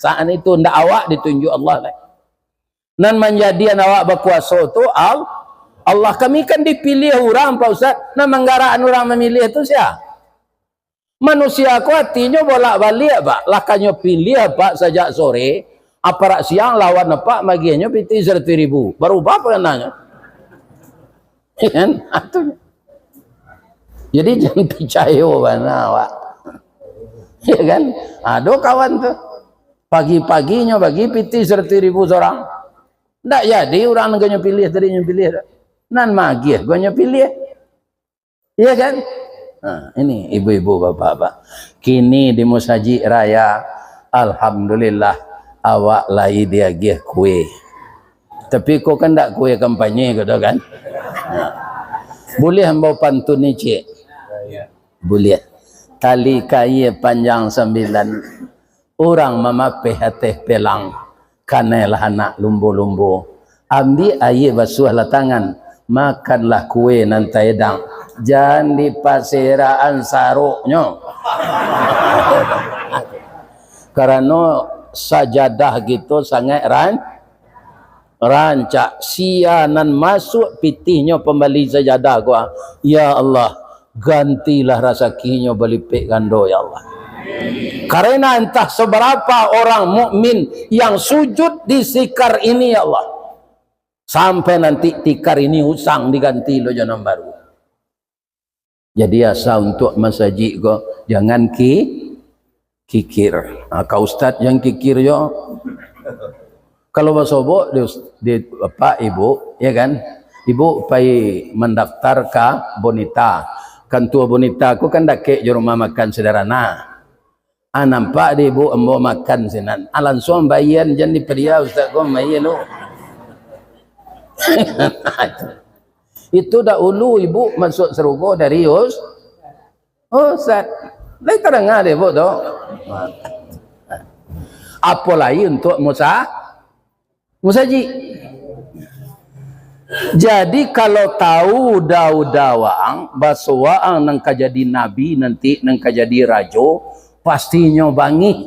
Saat itu ndak awak ditunjuk Allah lai. Nan manjadian awak bakuaso tu Al-, Allah. Kami kan dipiliah urang, Pak Ustaz. Nan manggarakan urang mamiliah tu sia? Manusia ko atinyo bolak-baliak, Pak. Lah kanyo piliah, Pak, sajak sore, aparak siang lawan apak magiahnyo pitih saratuih ribu. Barubah parananyo. Kan? Atunyo. Jadi, jan picayo bana awak. Ya kan? Ado kawan tu. Pagi-paginyo bagi pitih saratuih ribu sorang. Ndak jadi urang nan kanyo piliah tadi nyo piliah. Nan magiah kanyo piliah. Iya kan? Nah, ini ibu-ibu, bapak-bapak. Kini di Musajik Raya, alhamdulillah, awak lai diagiah kue. Tapi ko kan ndak kue kampanye ko tu kan? Nah. Buliah ambo pantun ni, cik? Buliah. Tali kaia panjang sambilan, urang mamapeh ateh pelang, kanailah anak lumbo-lumbo. Ambiak aia basuahlah tangan, makanlah kue nan taedang, jan dipaserakan saroknyo. Karano sajadah kito sangaik ran-, rancak. Sia nan masuak pitihnyo pambali sajadah ko, ah, ya Allah, gantilah rasakinyo balipek gando, ya Allah. Karena entah seberapa orang mukmin yang sujud di tikar ini, ya Allah, sampai nanti tikar ini usang diganti lo jo nan baru. Jadi, asa untuak masajik ko, jangan ki-, kikir. Ha, ka ustaz jan kikir jo. Kalau basobok di us-, di bapak ibu, ya kan? Ibu pai mandaftar ka Bonita. Kantua Bonita ko kan dakek jo rumah makan Sederhana. Ah, nampak di ibu ambo makan sinan. Ah, lansuang baian, jan dipadia ustaz ko baian tu. Itu dahulu ibu masuk sarugo dari us-, ustaz. Lai tadanga dek ibu tu. Apo lai untuak musa-, musajik. Jadi, kalau tahu dauda waang, baso waang nan ka jadi nabi nanti, nan ka jadi rajo, pastinyo bangih.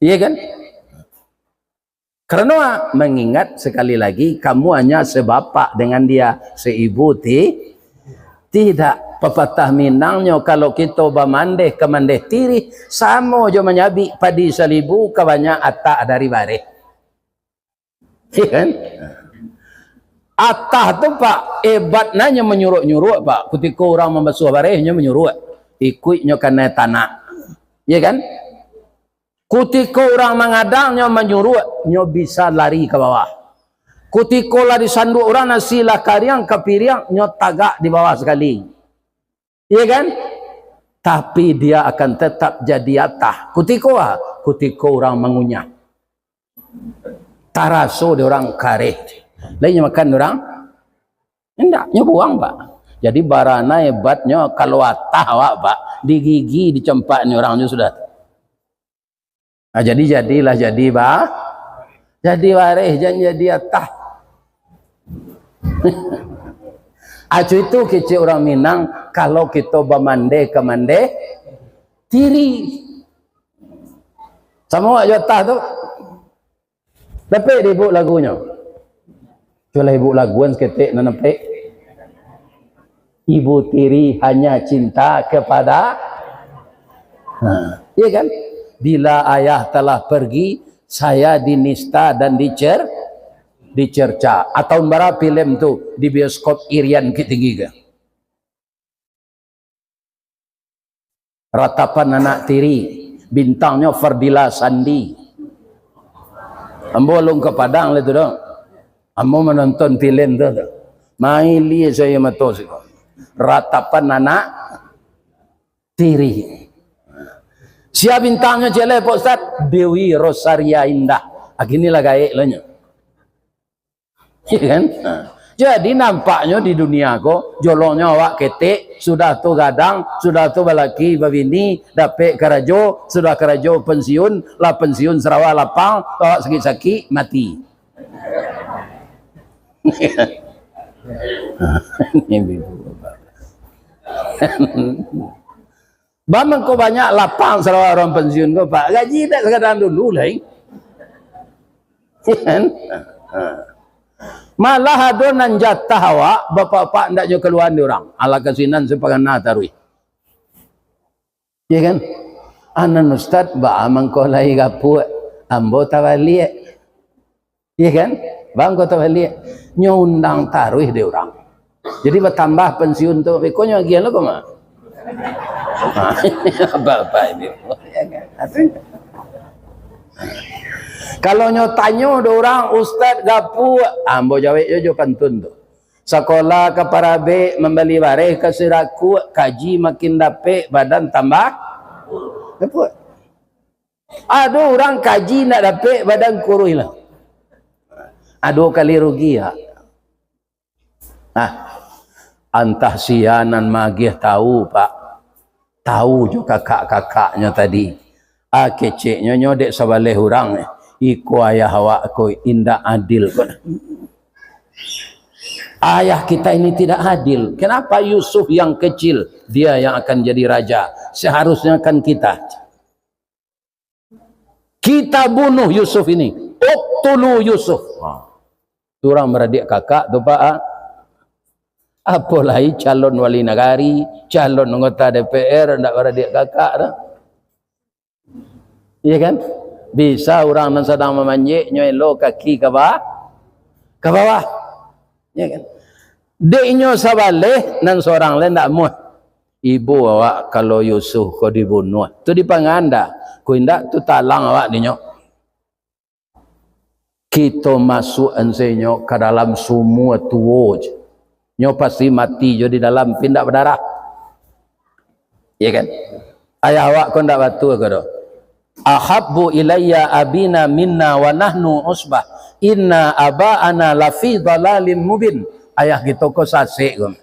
Iya kan? Karano, ah, mengingat sekali lagi, kamu hanya sebapak dengan dia, seibu ti-, tidak. Papatah Minangnyo, kalau kito bamandeh ka mandeh tirih, samo jo manyabik padi salibu ka banyak atak dari bareh. Iya kan? Atah tu, Pak, ebatnyo manyuruak-nyuruak, Pak. Kutiko urang mambasuah bareh, nyo manyuruak. Ikuiknyo kanai tanak. Iya kan? Kutiko urang mangadang, nyo manyuruak, nyo bisa lari ka bawah. Kutiko lah disanduak urang, nasi lah kariang ka piriang, nyo tagak di bawah sakali. Iya kan? Tapi dia akan tetap jadi atah. Kutiko ah, kutiko urang mangunyah. Taraso di urang kareh. Lain nyo makan urang? Indak, nyo buang, Pak. Jadi, barana hebatnyo, kalau atah awak, Pak, digigi, dicampak ni urang nyo sudah. Ah, jadi, jadilah jadi, ba-, jadi bareh, jan jadi atah. Acu itu kecek urang Minang, kalau kito bamande ka mande tiri. Samo awak jo atah tu. Dapek di ibuk lagunyo. Cubolah ibuk laguan saketek nan dapek. Ibu tiri hanya cinta kepada, ha, iya kan? Bila ayah telah pergi, saya dinista dan dicer-, dicerca. Ah, tahun bara filem tu di bioskop Irian Bukittinggi ko? Ratapan Anak Tiri, bintangnyo Fardila Sandi. Ambo alun ka Padang lai tu doh. Ambo manonton filem tu, tu. Mailia sayo mato siko. Ratapan Anak Tiri. Sia bintangnyo ciek lai, Pak Ustaz? Dewi Rosaria Indah. Ah, kini lah gaek lo nyo. Iya kan? Nah, jadi nampaknyo di dunia ko, jolongnyo awak ketek, sudah tu gadang, sudah tu balaki babini, dapek karajo, sudah karajo pensiun, lah pensiun sarawa lapang, awak sakik-sakik, mati. Ba mangko banyak lapang sarawa urang pensiun ko, Pak. Gaji indak sagadang dulu lai. Kan? Malah ado nan jatah awak, bapak-bapak ndak nyo kaluaan di urang. Alah ka sinan sapagana taruih. Iya kan? Anan ustad, ba mangko lai gapuak. Ambo tabaliak. Iya kan? Bang, kota baliak. Nyo undang taruih dek urang. Jadi, batambah pensiun tu. Beko nyo agiah lo ko mah. Ha, apa-apa ini. Kalau nyo tanyo dek urang, Ustaz Gapuak, ambo jawek jo, jo pantun tu. Sakolah ka Parabek, mambali bareh ka Sirakuk, kaji makin dapek, badan tambah gapuak. Ado urang kaji ndak dapek, badan kuruih lah. Ado kali rugi, ya. Nah, antah sia nan maagiah tahu, Pak. Tahu jo kakak-kakaknyo tadi. Ah, keceknyo nyo dek sabaleh urang, eh. Iko ayah awak ko indak adil ko. Ayah kita ini tidak adil. Kenapa Yusuf yang kecil, dia yang akan jadi raja? Seharusnya kan kita. Kita bunuh Yusuf ini. Uqtulu Yusuf. Ha. Tu urang baradiak kakak tu, Pak, ah. Apolai calon wali nagari, calon anggota D P R, ndak baradiak kakak tu. Iya kan? Bisa urang nan sadang mamanjek, nyo elo kaki ka ba-, ka bawah. Iya kan? Dek inyo sabaleh, nan sorang lai ndak amuah. Ibo awak kalau Yusuf ko dibunuah, tu dipangan ndak? Ko indak, tu talang awak dinyo. Kito masuakan se nyo ka dalam sumua tuo je. Nyo pasti mati jo di dalam, pi indak badarah. Iya kan? Ayah awak ko ndak batua ko doh. "Ahabbu ilayya abina minna wa nahnu usbah. Inna aba'ana lafi dhalalim mubin." Ayah kito ko sasek ko.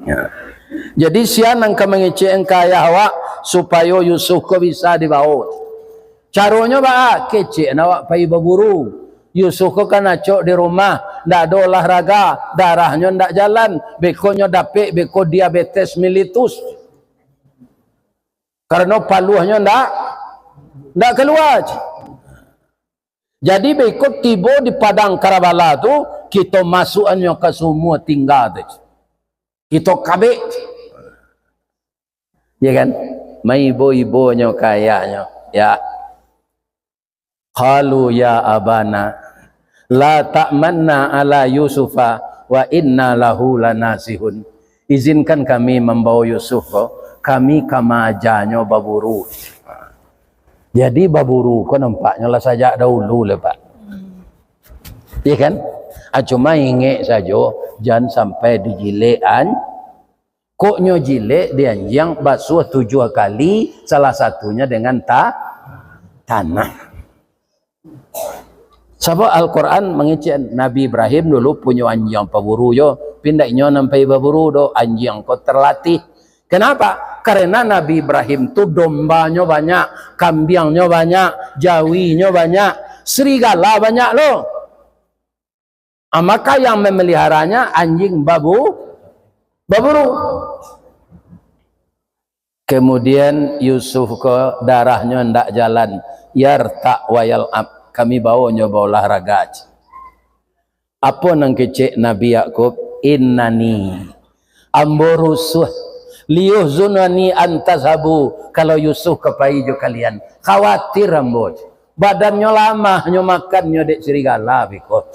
Ya. Jadi, sia nan ka mangecek ka ayah awak, supayo Yusuf ko bisa dibawo. Caronyo baa? Kecek awak pai baburu. Yusuf ko kan acok di rumah, ndak ado olahraga, darahnyo ndak jalan, bekonyo dapek beko diabetes mellitus. Karano paluahnyo ndak, ndak kalua. Jadi, beko tibo di padang Karbala tu, kito masuakannyo ka sumua tingga tu. Kito kabek. Ya kan? Maibo-ibonyo ka ayahnyo. Ya. Qalu ya abana, la ta'manna ala Yusufa wa inna lahu lanasihun. Izinkan kami mambawo Yusuf ko, kami ka maajanyo baburu. Jadi baburu ko nampaknyo lah sajak dahulu lah, Pak. Iya kan? Ah, cuma ingek sajo, jan sampai dijilek an-, kok nyo jilek dianjiang basuah tujuah kali, salah satunya dengan ta-, tanah. Sabab Al-Quran mangecek Nabi Ibrahim dulu punyo anjiang paburu jo, pindak inyo nan pai baburu do, anjiang ko terlatih. Kenapa? Karena Nabi Ibrahim tu dombanyo banyak, kambiangnyo banyak, jawinyo banyak, serigala banyak lo. Ah, maka yang memeliharanya anjing babu-, baburu. Kemudian Yusuf ko darahnyo ndak jalan, yarta' wa yal'ab, kami baonyo baolahraga. Apo nan kecek Nabi Yakub? Innani, ambo rusuah, liyuhzunani an tazhabu, kalau Yusuf ka pai jo kalian, khawatir ambo. Badannyo lamah, nyo makannyo dek serigala biko.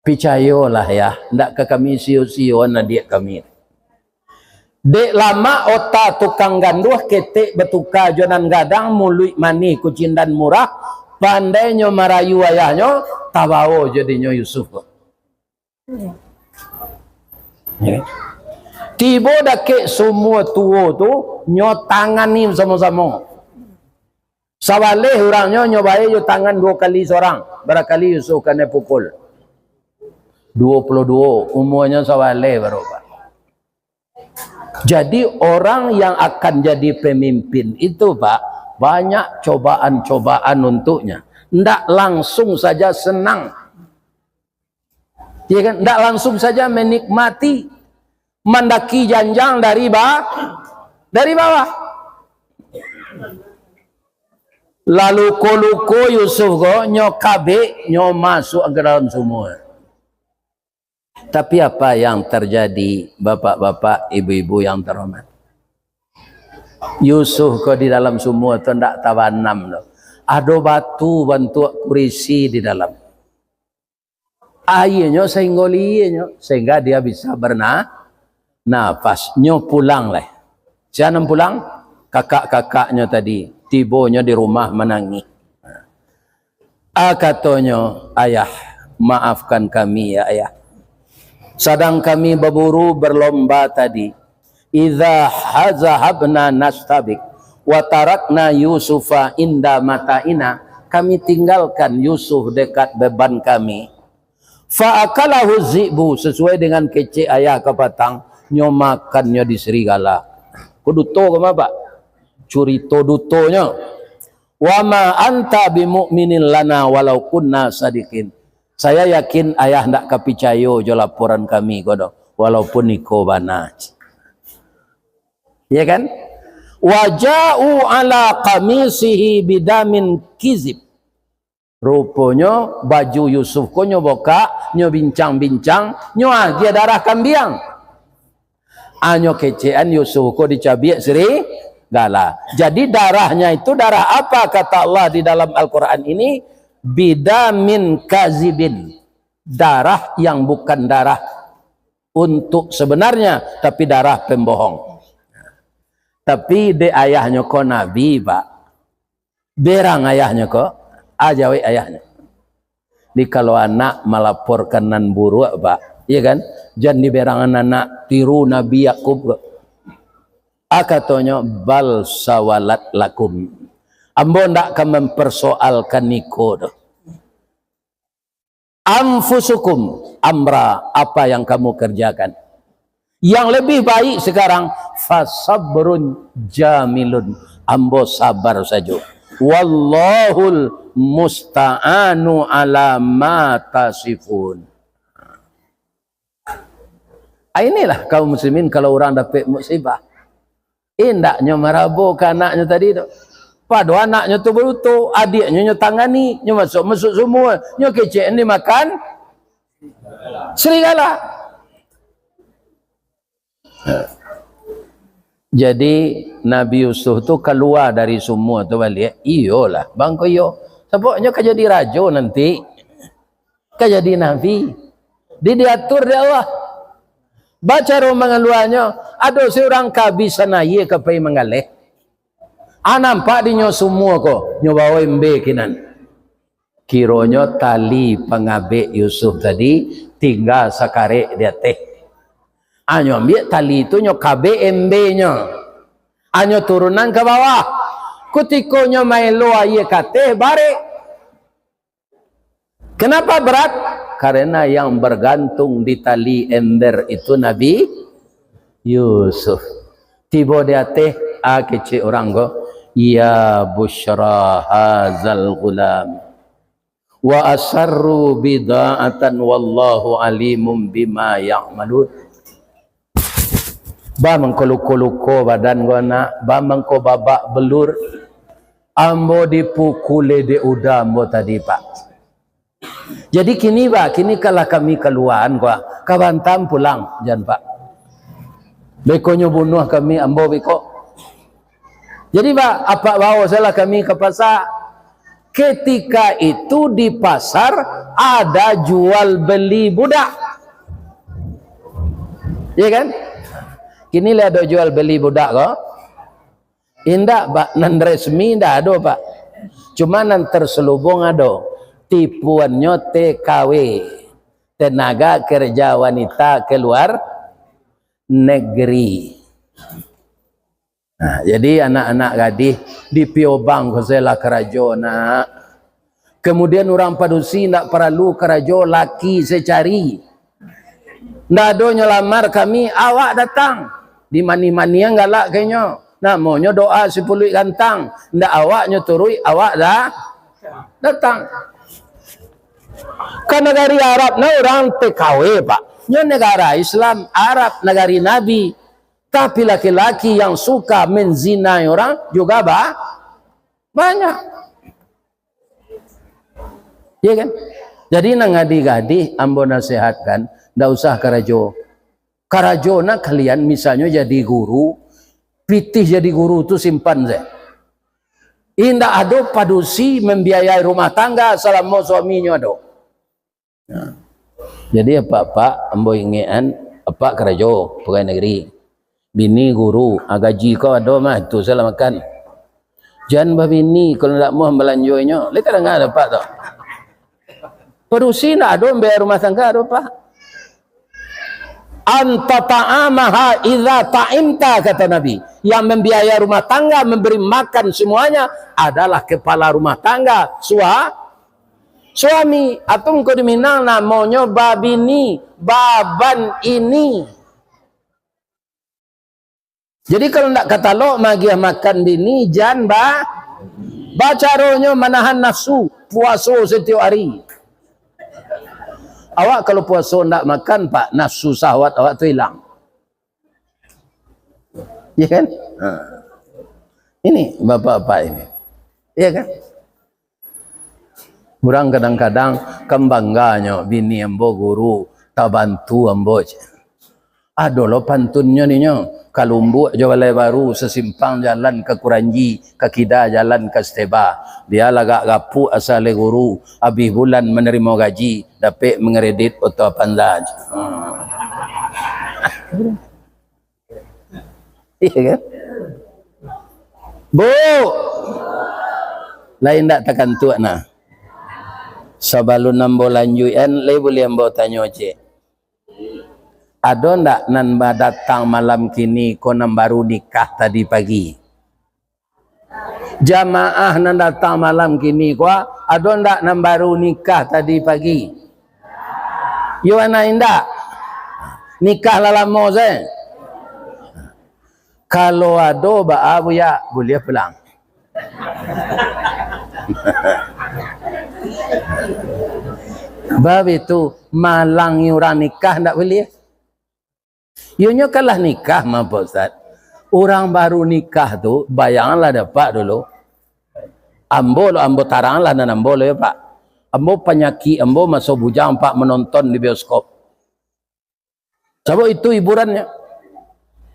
Picayolah, Yah, ndak ka kami sio-sioan adiak kami. Dek lamak ota tukang ganduah, ketek batuka jo nan gadang, muluik manih kucindan murah, pandainyo marayu ayahnyo, tabao jadinyo Yusuf ko. Ya. Tibo dakek sumua tuo tu, nyo tangani samo-samo. Sabaleh urangnyo, nyo bae jo tangan duo kali sorang, barakali Yusuf kanai pukul. Duo puluah duo, umuanyo sabaleh baru, Pak. Jadi, orang yang akan jadi pemimpin itu, Pak, banyak cobaan-cobaan untuknya. Ndak langsung saja senang. Ya kan? Ndak langsung saja menikmati, mandaki janjang dari ba-, dari bawah. Lalu ko luko Yusuf ko, nyo kabek, nyo masuak ka dalam sumua. Tapi apa yang terjadi, bapak-bapak, ibu-ibu yang terhormat? Yusuf ko di dalam sumua tu ndak tabanam tu. Ado batu bantuak kurisi di dalam. Aianyo sainggo lienyo, sehingga dia bisa berna-, nafas. Nyo pulang lai. Sia nan pulang? Kakak-kakaknyo tadi. Tibonyo di rumah manangih. Ah, katonyo, "Ayah, maafkan kami, ya Ayah. Sadang kami baburu berlomba tadi. Idza hazahabna nastabik, wa tarakna Yusufa inda mata'ina." Kami tinggalkan Yusuf dekat beban kami. Fa akalahu zi'bu, sesuai dengan kecek ayah kapatang, nyo makannyo di serigala. Ko duto ko ma, Pak? Curito dutonyo. "Wa ma anta bimu'minin lana walau kunna sadiqin." Saya yakin ayah ndak ka picayo jo laporan kami ko doh, walaupun iko bana. Ya kan? "Wa ja'u ala qamisihi bidamin kizib." Ruponyo baju Yusuf ko nyo bokak, nyo bincang-bincang, nyo agiah darah kambiang. Anyo kecekan Yusuf ko dicabiak serigala. Jadi darahnya itu darah apa kata Allah di dalam Al-Quran ini? Bidamin kazibin. Darah yang bukan darah untuk sebenarnya, tapi darah pembohong. Tapi dek ayahnyo ko nabi, Pak. Berang ayahnyo ko, ah, jawek ayahnyo. Jadi kalau anak malaporkan nan buruak, Pak, iya kan? Jan diberangan anak, tiru Nabi Yakub ko. Ah, katonyo, "Bal sawalat lakum." Ambo ndak ka mempersoalkan iko doh. "Anfusukum amra," apa yang kamu kerjakan. Yang lebih baik sekarang, "Fasabrun jamilun." Ambo sabar sajo. "Wallahul musta'anu ala ma tasifun." Ah, inilah kaum muslimin kalau urang dapek musibah. Indaknyo marabo ka anaknyo tadi tu. Pado anaknyo tu baruto, adiaknyo nyo tangani, nyo masuak, masuak sumua, nyo kecek dimakan serigala. Jadi, Nabi Yusuf tu kalua dari sumua tu baliak, iyolah, bangko iyo. Sabab nyo ka jadi rajo nanti, ka jadi nabi. Di, diatur dek Allah. Bacaro mangaluanyo, ado surang kabisan aia ka pai manggaleh. Ah, nampak di nyo sumua ko, nyo bawa embe kinan. Kironyo tali pangabek Yusuf tadi tingga sakarek di ateh. Ah, nyo ambiak tali tu, nyo kabek embenyo. Ah, nyo turunan ka bawah. Kutiko nyo maelo aia ka ateh, barek. Kenapa berat? Karena yang bergantung di tali ember itu Nabi Yusuf. Tibo di ateh, ah, kecek urang ko, "Ya busyra hazal gulam. Wa asarru bida'atan wallahu alimum bima ya'malun." Ba mangko luko-luko badan ko, nak, ba mangko babak belur. Ambo dipukuli dek uda ambo tadi, Pak. Jadi kini, Pak, kini kalah kami kaluaan, ko, ka Batam pulang, jan, Pak. Bekonyo bunuah kami, ambo beko. Jadi, Pak, apak bawo sajolah kami ka pasar. Ketika itu di pasar ada jual beli budak. Iya kan? Kini lah ado jual beli budak ko? Indak, Pak. Nan resmi indak ado, Pak. Cuma nan terselubung ado. Tipuannyo T K W. Tenaga kerja wanita ke luar negeri. Nah, jadi anak-anak gadih di Piobang ko sajolah karajo, nak. Kemudian urang padusi ndak paralu karajo, laki se cari. Ndak ado nyo lamar kami, awak datang. Di mani-manian galak ka inyo. Namonyo doa sipuluik gantang. Ndak awak nyo turuik, awak da-, datang. Ka nagari Arab nah urang T K W, Pak. Nyo negara Islam, Arab, nagari Nabi. Tapi laki-laki yang suka menzinai orang juga ba-, banyak. Iya kan? Jadi, nan gadih-gadih ambo nasihatkan, ndak usah karajo. Karajo nak kalian, misalnyo jadi guru, pitih jadi guru tu simpan se. Indak ado padusi membiayai rumah tangga salamo suaminyo ado. Nah. Jadi, apak-apak, ambo ingekan, apak karajo, pagawai nagari. Bini guru, ah, gaji kau ado mah, tu salah makan. Jan babini, kalau ndak muah balanjoinyo. Lai tadanga dek apak tu? Padusi ndak ado, membiayai rumah tangga ado, Pak. "Anta ta'amaha idza ta'imta," kata Nabi. Yang membiayai rumah tangga, memberi makan semuanya adalah kepala rumah tangga, sua-, suami. Atau engkau di Minang namonyo babini, baban ini. Jadi, kalau ndak katalok magiah makan bini, jan ba-, bacaronyo manahan nafsu, puaso satiok ari. Awak kalau puaso ndak makan, Pak, nafsu syahwat awak tu ilang. Iya kan? Ha. Ini bapak-bapak ini. Iya kan? Urang kadang-kadang kan bangganyo, "Bini ambo guru, tabantu ambo," cek. Ado lo pantunnyo ninyo, "Kalumbuak jo Balai Baru, sasimpang jalan ka Kuranji, ka kida jalan ka Steba. Bia lah agak gapuak asa lai guru, abih bulan manarimo gaji, dapek mangkredit oto Avanza," cek. Hmm. Iya kan? Bu, lain ndak takantuak nah. Sabalun ambo lanjuikan, lai buliah ambo tanyo cek. Ado ndak nan badatang malam kini ko nan baru nikah tadi pagi? Jamaah nan datang malam kini ko, ado ndak nan baru nikah tadi pagi? Yo, anak indak? Nikah lah lamo se. Kalau ado, baa, Buya? Buliah pulang. Bab itu, malangi urang nikah ndak buliah. Iyonyo kan lah nikah mah, Pak Ustaz. Urang baru nikah tu, bayanganlah dek Apak dulu. Ambo lo, ambo taranglah nan ambo lo yo, Pak. Ambo panyakik ambo maso bujang, Pak, manonton di bioskop. Sabab itu hiburannyo.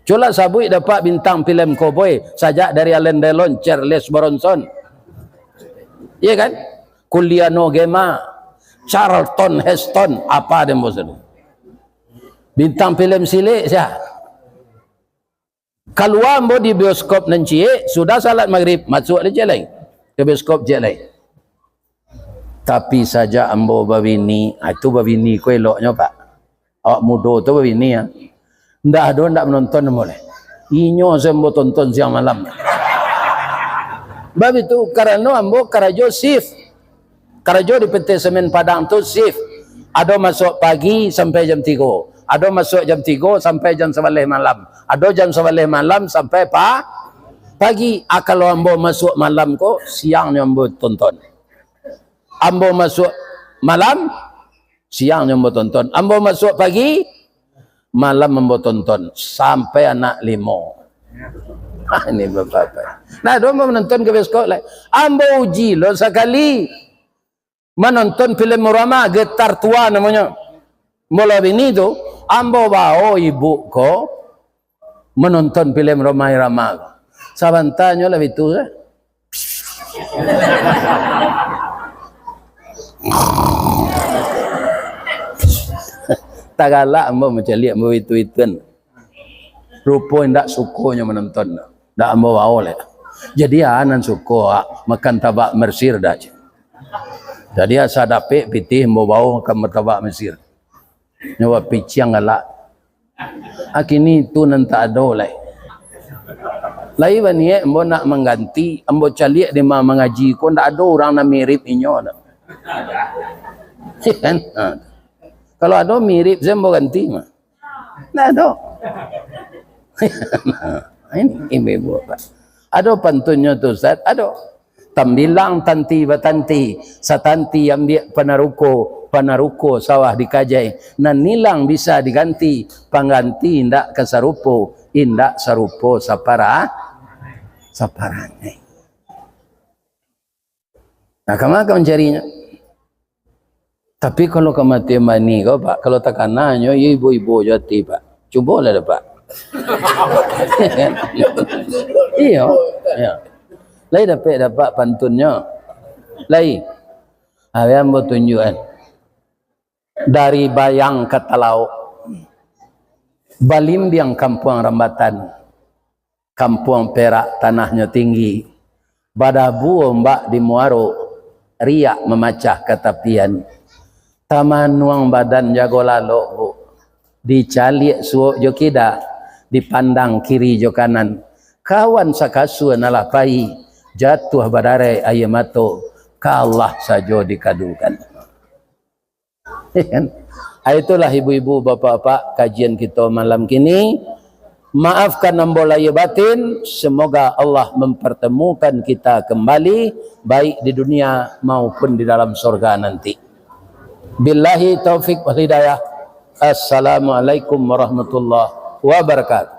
Cubolah sabuik dek Apak bintang filem koboi, sajak dari Alain Delon, Charles Bronson. Iya kan? Giuliano Gemma, Charlton Heston, apa den bos tu? Bintang filem silik sia? Kalua ambo di bioskop nan ciek, sudah salat magrib, masuak lai ciek lai. Ka bioskop ciek lai. Tapi sajak ambo babini, ah, itu babini ko eloknyo, Pak. Awak mudo tu babini, ya. Ndak ado ndak manonton ambo lai. Inyo sajo ambo tonton siang malam. Bab itu, karano ambo karajo shift. Karajo di P T Semen Padang tu shift. Ado masuak pagi sampai jam tigo. Ado masuak jam tigo sampai jam sabaleh malam. Ado jam sabaleh malam sampai pa-, pagi. Ah, kalau ambo masuak malam ko, siangnyo ambo tonton. Ambo masuak malam, siangnyo ambo tonton. Ambo masuak pagi, malam ambo tonton. Sampai anak limo. Ah, ini bapak-bapak. Nah, ado ambo manonton ka bioskop lai. Ambo uji lo sakali. Manonton filem Rama, Getar Tua namonyo. Mula bini tu, ambo bao ibu ko manonton filem Rhoma Irama ko. Sabantanyo lah bitu se. Tagalak ambo mancaliak ambo itu-ituan. Rupo indak sukonyo manonton. Ndak ambo bao lai. Jadi, ah, nan suko, ah, makan tabak Mesir dah. Jadi, asa dapek pitih ambo bao makan martabak Mesir. Nyo bapiciang galak. Ah, kini tu nan tak ado lai. Lai baniaik ambo nak mangganti, ambo caliak di ma-, mangaji ko, ndak ado urang nan mirip inyo tu. Kan? Ha. Kalau ado mirip, se ambo ganti mah. Ndak ado. Ini ibu-ibu, Pak. Ado pantunnyo tu, Ustaz? Ado. Tambilang tanti batanti, satanti ambiak panaruko, panaruko sawah dikajai. Nan ilang bisa diganti, pangganti indak ka sarupo, indak sarupo sapara-, saparangai. Nah, kama ka mancarinyo? Tapi kalau kamatian bani ko, Pak, kalau takananyo, iyo ibo-ibo jo ati, Pak. Cubolah dapek. Iyo, iyo. Lai dapek, dapek pantunnyo. Lai. Ari ambo tunjuakan. Dari Bayang ka Talaok. Balimbiang Kampuang Rambatan. Kampuang Perak tanahnyo tinggi, badabu ombak di muaro, riak mamacah ka tapian. Tamanuang badan jago lalok, Bu, dicaliak suok jo kida, dipandang kiri jo kanan. Kawan sakasua nan lah pai, jatuah badarek aia mato, ka Allah sajo dikadukan. Kan? Ah, itulah ibu-ibu, bapak-bapak, kajian kito malam kini. Maafkan ambo lahia batin, semoga Allah mempertemukan kita kembali, baik di dunia maupun di dalam sorga nanti. Billahi taufik wal hidayah. Assalamualaikum warahmatullahi wabarakatuh.